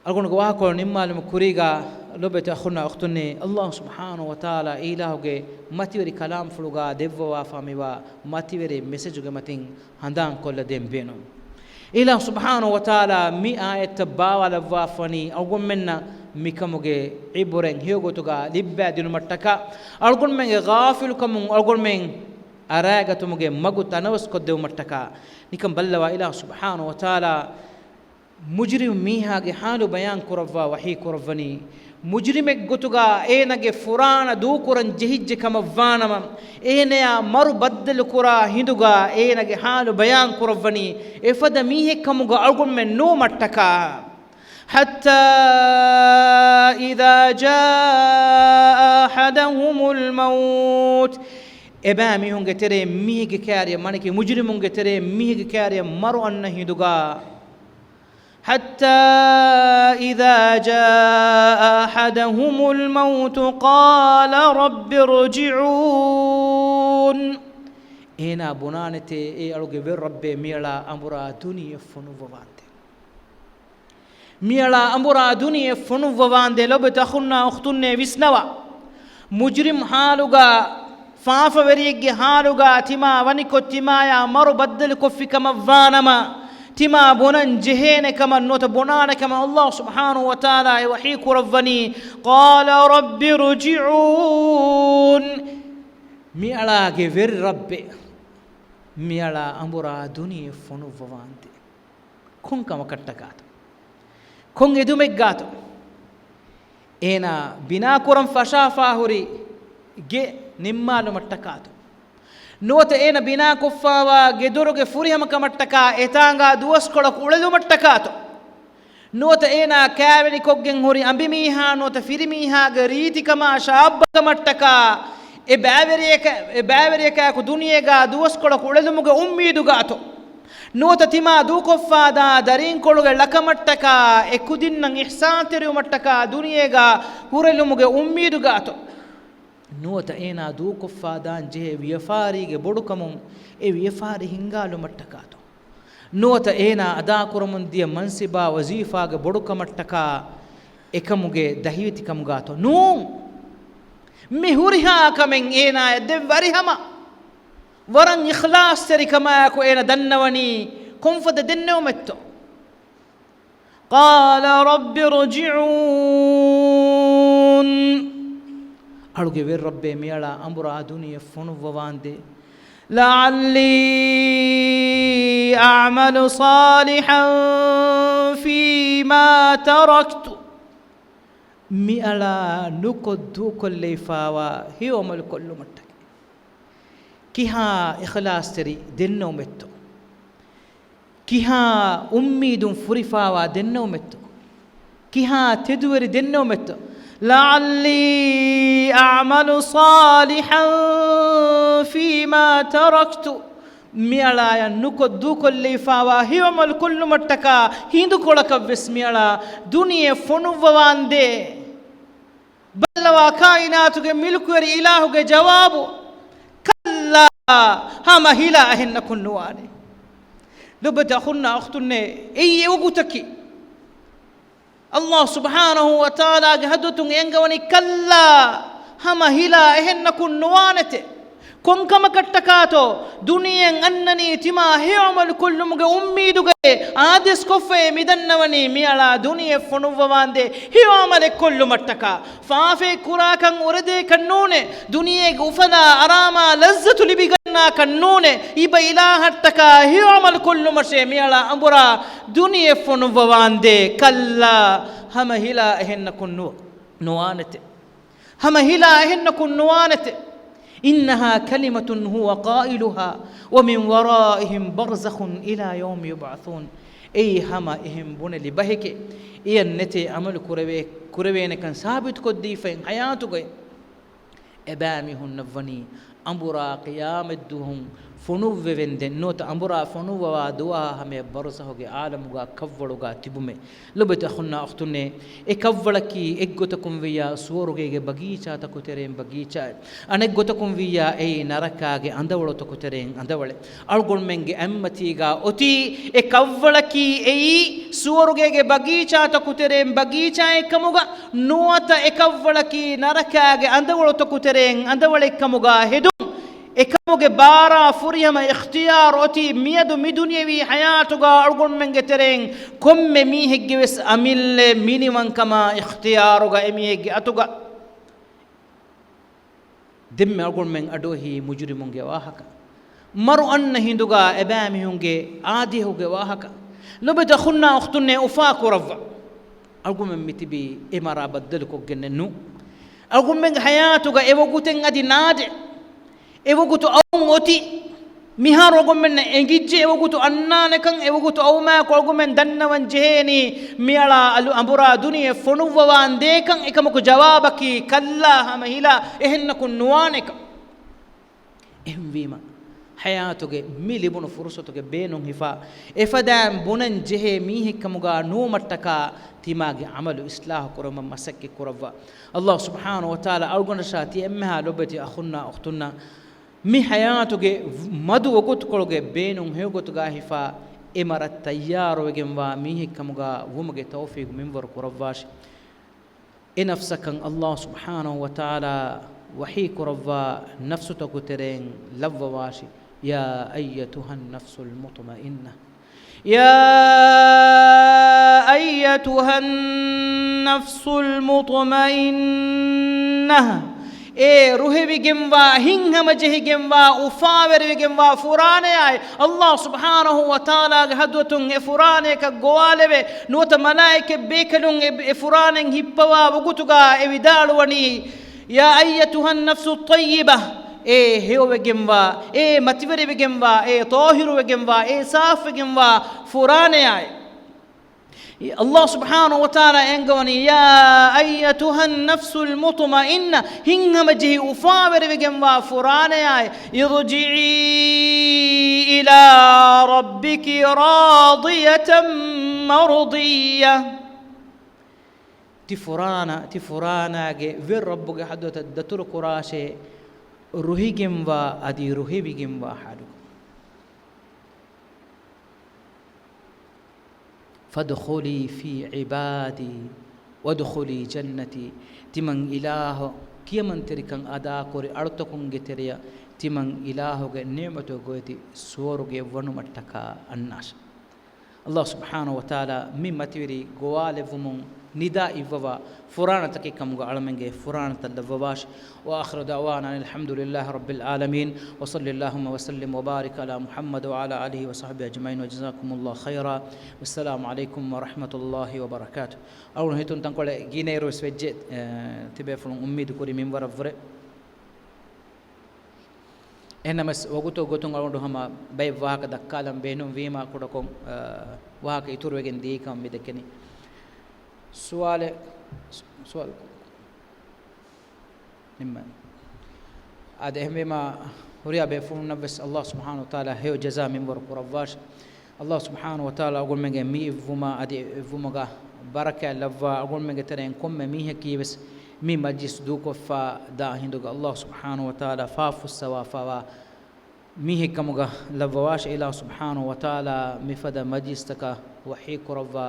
އަޅުގަނޑުގެ ވާހަކަކޮޅު ނިންމާލުމުގެ ކުރީގާ، ލޮބުވެތި އަޚުންނާ އުޚްތުންނޭ، ﷲ ސުބްޙާނަހޫ ވަތަޢާލާ އިލާހުގެ މަތިވެރި ކަލާމްފުޅުގާ ދެއްވަވާފާ މިވާ މަތިވެރި މެސެޖުގެ މަތިން ހަނދާންކޮށްލަދޭން ބޭނުން. އިލާހު ސުބްޙާނަހޫ ވަތަޢާލާ މި އާޔަތްތައް ބާވާލައްވާފަވަނީ އަޅުގަނޑުމެންނަށް މިކަމުގެ ޢިބްރަތް ހެޔޮގޮތުގާ ލިއްބައިދިނުމަށްޓަކާ، އަޅުގަނޑުމެންގެ ޣާފިލުކަމުން އަޅުގަނޑުމެން އަރާގަތުމުގެ މަގު ތަނަވަސްކޮށްދެވުމަށްޓަކާ. ނިކަން ބައްލަވާ، އިލާހު ސުބްޙާނަހޫ ވަތަޢާލާ މުޖްރިމު މީހާގެ ޙާލު ބަޔާން ކުރައްވާ ވަޙީ ކުރައްވަނީ، މުޖްރިމެއްގޮތުގަ އޭނަގެ ފުރާނަ ދޫކުރަން ޖެހިއްޖެ ކަމަށްވާނަމަ، އޭނަޔާ މަރު ބައްދަލުކުރާ ހިނދުގަ އޭނަގެ ހާލު ބަޔާން ކުރައްވަނީ، އެފަދަ މީހެއްކަމުގަ އަޅުގަނޑުމެން ނުވުމަށްޓަކާ. حتى إذا جاء أحدهم الموت، އެބައިމީހުންގެ ތެރެއިން މީހެއްގެ ކާރިއަށް، މާނައަކީ މުޖްރިމުންގެ ތެރެއިން މީހެއްގެ ކާރިއަށް މަރު އަންނަ ހިނދުގަ، حتى إذا جاء أحدهم الموت قال رب ارجعون. އޭނާ ބުނާނެތޭ، އޭ އަޅުގެ ވެރި ރައްބޭ، މިއަޅާ އަނބުރާ ދުނިޔެ ފޮނުއްވަވާނދޭ. މިއަޅާ އަނބުރާ ދުނިޔެ ފޮނުއްވަވާނދޭ. ލޮބުވެތި އަޚުންނާ އުޚްތުންނޭ، ވިސްނަވާ. މުޖްރިމް ހާލުގަ، ފާފަވެރިއެއްގެ ހާލުގަ ތިމާ ވަނިކޮށް، ތިމާޔާ މަރު ބައްދަލުކޮށްފި ކަމަށްވާނަމަ، ތިމާ ބުނަން ޖެހޭނެ ކަމަށް ނުވަތަ ބުނާނެ ކަމަށް ﷲ ސުބްޙާނަހޫ ވަތަޢާލާ އެ ވަޙީ ކުރައްވަނީ، قال رب ارجعون. މިއަޅާގެ ވެރި ރައްބޭ، މިއަޅާ އަނބުރާ ދުނިޔެ ފޮނުއްވަވާނދޭ. ކޮން ކަމަކަށްޓަކާތޯ؟ ކޮން އެދުމެއްގާތޯ؟ އޭނާ ބިނާކުރަން ފަށާފާ ހުރި ގެ ނިންމާލުމަށްޓަކާތޯ؟ ނުވަތަ އޭނަ ބިނާކޮށްފާވާ ގެދޮރުގެ ފުރިހަމަ ކަމަށްޓަކާ އެތާނގާ ދުވަސްކޮޅަކު އުޅެލުމަށްޓަކާތޯ؟ ނުވަތަ އޭނާ ކާވެނިކޮށްގެން ހުރި އަނބިމީހާ ނުވަތަ ފިރިމީހާގެ ރީތިކަމާ ޝާއްބަކަމަށްޓަކާ އެ ބައިވެރިޔަކަ-، އެ ބައިވެރިޔަކާއެކު ދުނިޔޭގާ ދުވަސްކޮޅަކު އުޅެލުމުގެ އުއްމީދުގާތޯ؟ ނުވަތަ ތިމާ ދޫކޮށްފާދާ ދަރީންކޮޅުގެ ޅަކަމަށްޓަކާ އެ ކުދިންނަށް އިޙްސާންތެރިވުމަށްޓަކާ ދުނިޔޭގާ ހުރެލުމުގެ އުއްމީދުގާތޯ؟ ނުވަތަ އޭނާ ދޫކޮށްފާ ދާން ޖެހޭ ވިޔަފާރީގެ ބޮޑުކަމުން އެ ވިޔަފާރި ހިންގާލުމަށްޓަކާތޯ؟ ނުވަތަ އޭނާ އަދާކުރަމުން ދިޔަ މަންސިބާ ވަޒީފާގެ ބޮޑުކަމަށްޓަކާ އެކަމުގެ ދަހިވެތިކަމުގާތޯ؟ ނޫން. މި ހުރިހާ ކަމެއް އޭނާޔަށް ދެން ވަރިހަމަ ވަރަށް އިޚްލާޞްތެރިކަމާއެކު އޭނަ ދަންނަވަނީ ކޮންފަދަ ދެންނެވުމެއްތޯ؟ قال رب ارجعون. އަޅުގެ ވެރި ރައްބޭ، މިއަޅާ އަނބުރާ ދުނިޔެ ފޮނުއްވަވާނދޭ. لعلي أعمل صالحا فيما تركت. މިއަޅާ ނުކޮށް ދޫކޮށްލައިފާވާ ހެޔޮ ޢަމަލު ކޮށްލުމަށްޓަކައި. ކިހާ އިޚްލާޞްތެރި ދެންނެވުމެއްތޯ؟ ކިހާ އުއްމީދުން ފުރިފާވާ ދެންނެވުމެއްތޯ؟ ކިހާ ތެދުވެރި ދެންނެވުމެއްތޯ؟ لعلي أعمل صالحا فيما تركت. މިއަޅާޔަށް ނުކޮށް ދޫކޮށްލައިފާވާ ހެޔޮ ޢަމަލު ކޮށްލުމަށްޓަކާ ހިނދުކޮޅަކަށްވެސް މިއަޅާ ދުނިޔެ ފޮނުއްވަވާނދޭ. ބައްލަވާ ކާއިނާތުގެ މިލުކުވެރި އިލާހުގެ ޖަވާބު، كلا، ހަމަ ހިލާ އެހެންނަކުން ނުވާނެ. ލޮބުވެތި އަޚުންނާ އުޚްތުންނޭ، އެއީ އެވަގުތަކީ. ﷲ ސުބްޙާނަހޫ ވަތަޢާލާގެ ޙަޟްރަތުން އެނގަވަނީ، كلا، ހަމަ ހިލާ އެހެންނަކުން ނުވާނެތެ. ކޮންކަމަކަށްޓަކާތޯ؟ ދުނިޔެއަށް އަންނަނީ ތިމާ ހެޔޮ ޢަމަލު ކޮށްލުމުގެ އުއްމީދުގައި އާދޭސް ކޮށްފައޭ މިދަންނަވަނީ މިއަޅާ ދުނިޔެ ފޮނުއްވަވާނދޭ ހެޔޮ ޢަމަލެއް ކޮށްލުމަށްޓަކާ. ފާފައެއް ކުރާކަށް އުރެދޭކަށް ނޫނޭ. ދުނިޔޭގެ އުފަލާ އަރާމާ ލައްޒަތު ލިބިގަންނާކަށް ނޫނޭ. އިބަ އިލާހަށްޓަކާ ހެޔޮ ޢަމަލު ކޮށްލުމަށޭ މިއަޅާ އަނބުރާ ދުނިޔެ ފޮނުއްވަވާނދޭ. كلا، ހަމަ ހިލާ އެހެންނަކުން ނު-، ނުވާނެތެ. ހަމަ ހިލާ އެހެންނަކުން ނުވާނެތެ. إنها كلمة هو قائلها ومن ورائهم برزخ إلى يوم يبعثون. އެއީ ހަމަ އެހެން ބުނެލި ބަހެކޭ. އެޔަށް ނެތޭ ޢަމަލު ކުރެވޭ-، ކުރެވޭނެކަން ސާބިތުކޮށްދީފައި ޙަޔާތުގައި. އެބައިމީހުންނަށްވަނީ އަނބުރާ ޤިޔާމަތްދުވަހުން ފޮނުއްވެވެންދެން ނުވަތަ އަނބުރާ ފޮނުއްވަވާ ދުވަހާ ހަމަޔަށް ބަރުޒަޚުގެ ޢާލަމުގާ ކަށްވަޅުގާ ތިބުމޭ. ލޮބުވެތި އަޚުންނާ އުޚްތުންނޭ، އެ ކަށްވަޅަކީ އެއްގޮތަކުން ވިއްޔާ ސުވަރުގޭގެ ބަގީޗާތަކު ތެރެއިން ބަގީޗާއެއް. އަނެއްގޮތަކުން ވިއްޔާ އެއީ ނަރަކާގެ އަނދަވަޅުތަކު ތެރެއިން އަނދަވަޅެއް. އަޅުގަނޑުމެންގެ އަތްމަތީގާ އޮތީ އެ ކަށްވަޅަކީ އެއީ ސުވަރުގޭގެ ބަގީޗާތަކު ތެރެއިން ބަގީޗާއެއްކަމުގަ ނުވަތަ އެ ކަށްވަޅަކީ ނަރަކާގެ އަނދަވަޅުތަކު ތެރެއިން އަނދަވަޅެއްކަމުގާ ހެދުން. އެކަމުގެ ބާރާ ފުރިހަމަ އިޚްތިޔާރު އޮތީ މިއަދު މި ދުނިޔެވީ ޙަޔާތުގާ އަޅުގަނޑުމެންގެ ތެރެއިން ކޮންމެ މީހެއްގެވެސް އަމިއްލައެއް މިނިވަންކަމާ އިޚްތިޔާރުގަ އެމީހެއްގެ އަތުގަ. ދެންމެ އަޅުގަނޑުމެން އަޑުއެހީ މުޖުރިމުންގެ ވާހަކަ. މަރު އަންނަ ހިނދުގާ އެބައިމީހުންގެ އާދިހުގެ ވާހަކަ. ލޮބުވެތި އަޚުންނާ އުޚްތުންނޭ އުފާކުރައްވާ. އަޅުގަނޑުމެން މިތިބީ އެ މަރާ ބައްދަލުކޮށްގެންނެއް ނޫން. އަޅުގަނޑުމެންގެ ހަޔާތުގަ އެވަގުތެއް އަދި ނާދެ. އެވަގުތު އައުން އޮތީ. މިހާރު އަޅުގަނޑުމެންނަށް އެނގިއްޖެ އެވަގުތު އަންނާނެކަން. އެވަގުތު އައުމާއެކު އަޅުގަނޑުމެން ދަންނަވަން ޖެހޭނީ މިއަޅާ އަލު އަނބުރާ ދުނިޔެ ފޮނުއްވަވާން ދޭކަން. އެކަމަކު ޖަވާބަކީ ކައްލާ ހަމަ ހިލާ އެހެންނަކުން ނުވާނެކަން. އެހެންވީމަ، ހަޔާތުގެ މި ލިބުނު ފުރުސަތުގެ ބޭނުން ހިފާ، އެފަދައިން ބުނަން ޖެހޭ މީހެއްކަމުގަ ނުވުމަށްޓަކާ، ތިމާގެ ޢަމަލު އިޞްލާޙު ކުރުމަށް މަސައްކަތް ކުރައްވާ. އަﷲ ސުބްޙާނަހޫ ވަތަޢާލާ އަޅުގަނޑަށާ ތި އެންމެހާ ލޮބުވެތި އަޚުންނާ އުޚްތުންނަށް، މި ހަޔާތުގެ މަދު ވަގުތުކޮޅުގެ ބޭނުން ހެޔޮގޮތުގަ ހިފާ، އެ މަރަށް ތައްޔާރުވެގެންވާ މީހެއްކަމުގަ ވުމުގެ ތައުފީޤު މިންވަރު ކުރައްވާށި. އެ ނަފްސަކަށް އަﷲ ސުބްޙާނަހޫ ވަތަޢާލާ ވަޙީ ކުރައްވާ ނަފްސުތަކު ތެރެއިން ލައްވަވާށި. يا أيتها النفس المطمئنة. يا أيتها النفس المطمئنة. އޭ ރުހެވިގެންވާ، ހިތްހަމަޖެހިގެންވާ، އުފާވެރިވެގެންވާ ފުރާނަޔާއި، އަﷲ ސުބްޙާނަހޫ ވަތަޢާލާގެ ޙަޟްރަތުން އެ ފުރާނަޔަކަށް ގޮވާލެވޭ. ނުވަތަ މަލާއިކަ ބޭކަލުން އެ، އެ ފުރާނައިން ހިއްޕަވާ ވަގުތުގަ އެ ވިދާޅުވަނީ، يا أيتها النفس الطيبة، އޭ ހެޔޮވެގެންވާ، އޭ މަތިވެރިވެގެންވާ، އޭ ޠާހިރުވެގެންވާ، އޭ ސާފުވެގެންވާ ފުރާނަޔާއި. އަﷲ ސުބްޙާނަހޫ ވަތަޢާލާ އެންގަވަނީ، يا أيتها النفس المطمئنة، ހިތްހަމަޖެހި އުފާވެރިވެގެންވާ ފުރާނަޔާއި، ارجعي إلى ربك راضية مرضية. ތި ފުރާނަ، ތި ފުރާނާގެ ވެރި ރައްބުގެ ޙަޟްރަތަށް ދަތުރު ކުރާށޭ، ރުހިގެންވާ އަދި ރުހެވިގެންވާ ޙާލުގަ. فادخلي في عبادي وادخلي جنتي. ތިމަން އިލާހު ކިޔަމަންތެރިކަން އަދާކުރި އަޅުތަކުންގެ ތެރެއަށް، ތިމަން އިލާހުގެ ނިޢުމަތުގައި ގޮވެތި ސުވަރުގެއަށް ވަނުމަށްޓަކާ އަންނާށި. އަﷲ ސުބްޙާނަހޫ ވަތަޢާލާ މި މަތިވެރި ގޮވާލެއްވުމުން ނިދާ އިއްވަވާ ފުރާނަތަކެއް ކަމުގަ އަޅަމެންގެ ފުރާނަތައް ލައްވަވާށި. وآخر دعوانا أن الحمد لله رب العالمين، وصل اللهم وسلم وبارك على محمد وعلى آله وصحبه أجمعين، وجزاكم الله خيرا، والسلام عليكم ورحمة الله وبركاته. އަޅުގަނޑު ހިތުން ތަންކޮޅެއް ގިނައިރުވެސް ވެއްޖެ، އެ، ތިބޭފުޅުން އުއްމީދު ކުރި މިންވަރަށްވުރެ. އެހެންނަމަވެސް ވަގުތު ގޮތުން އަޅުގަނޑު ހަމަ ބައެއް ވާހަކަ ދައްކާލަން ބޭނުން ވީމާ ކުޑަކޮށް، އަ، ވާހަކަ އިތުރުވެގެން ދިޔައީކަމަށް މި ދެކެނީ. ސުވާލެއް، ސު-، ސުވާލު ނިންމަން. އާދެ، އެހެންވީމާ، ހުރިހާ ބޭފުޅުންނަށްވެސް އަﷲ ސުބްޙާނަހޫ ވަތަޢާލާ ހެޔޮ ޖަޒާ މިންވަރު ކުރައްވާށި. އަﷲ ސުބްޙާނަހޫ ވަތަޢާލާ އަޅުގަނޑުމެންގެ މި އިއްވުމާ އަދި އިއްވުމުގަ ބަރަކާތް ލައްވާ، އަޅުގަނޑުމެންގެ ތެރެއިން ކޮންމެ މީހަކީވެސް މި މަޖްލިސް ދޫކޮށްފަ ދާ ހިނދުގަ އަﷲ ސުބްޙާނަހޫ ވަތަޢާލާ ފާފަ ފުއްސަވާފަވާ މީހެއްކަމުގަ ލައްވަވާށި. އިލާހު ސުބްޙާނަހޫ ވަތަޢާލާ މިފަދަ މަޖްލިސްތަކަށް ވަޙީ ކުރައްވާ،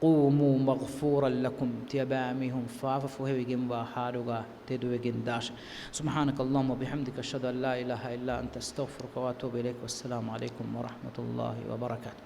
قوموا مغفورا لكم، ތިޔަބައިމީހުން ފާފަ ފުހެވިގެންވާ ޙާލުގަ ތެދުވެގެން ދާށި. سبحانك اللهم وبحمدك، أشهد أن لا إله إلا أنت، أستغفرك وأتوب إليك. والسلام عليكم ورحمة الله وبركاته.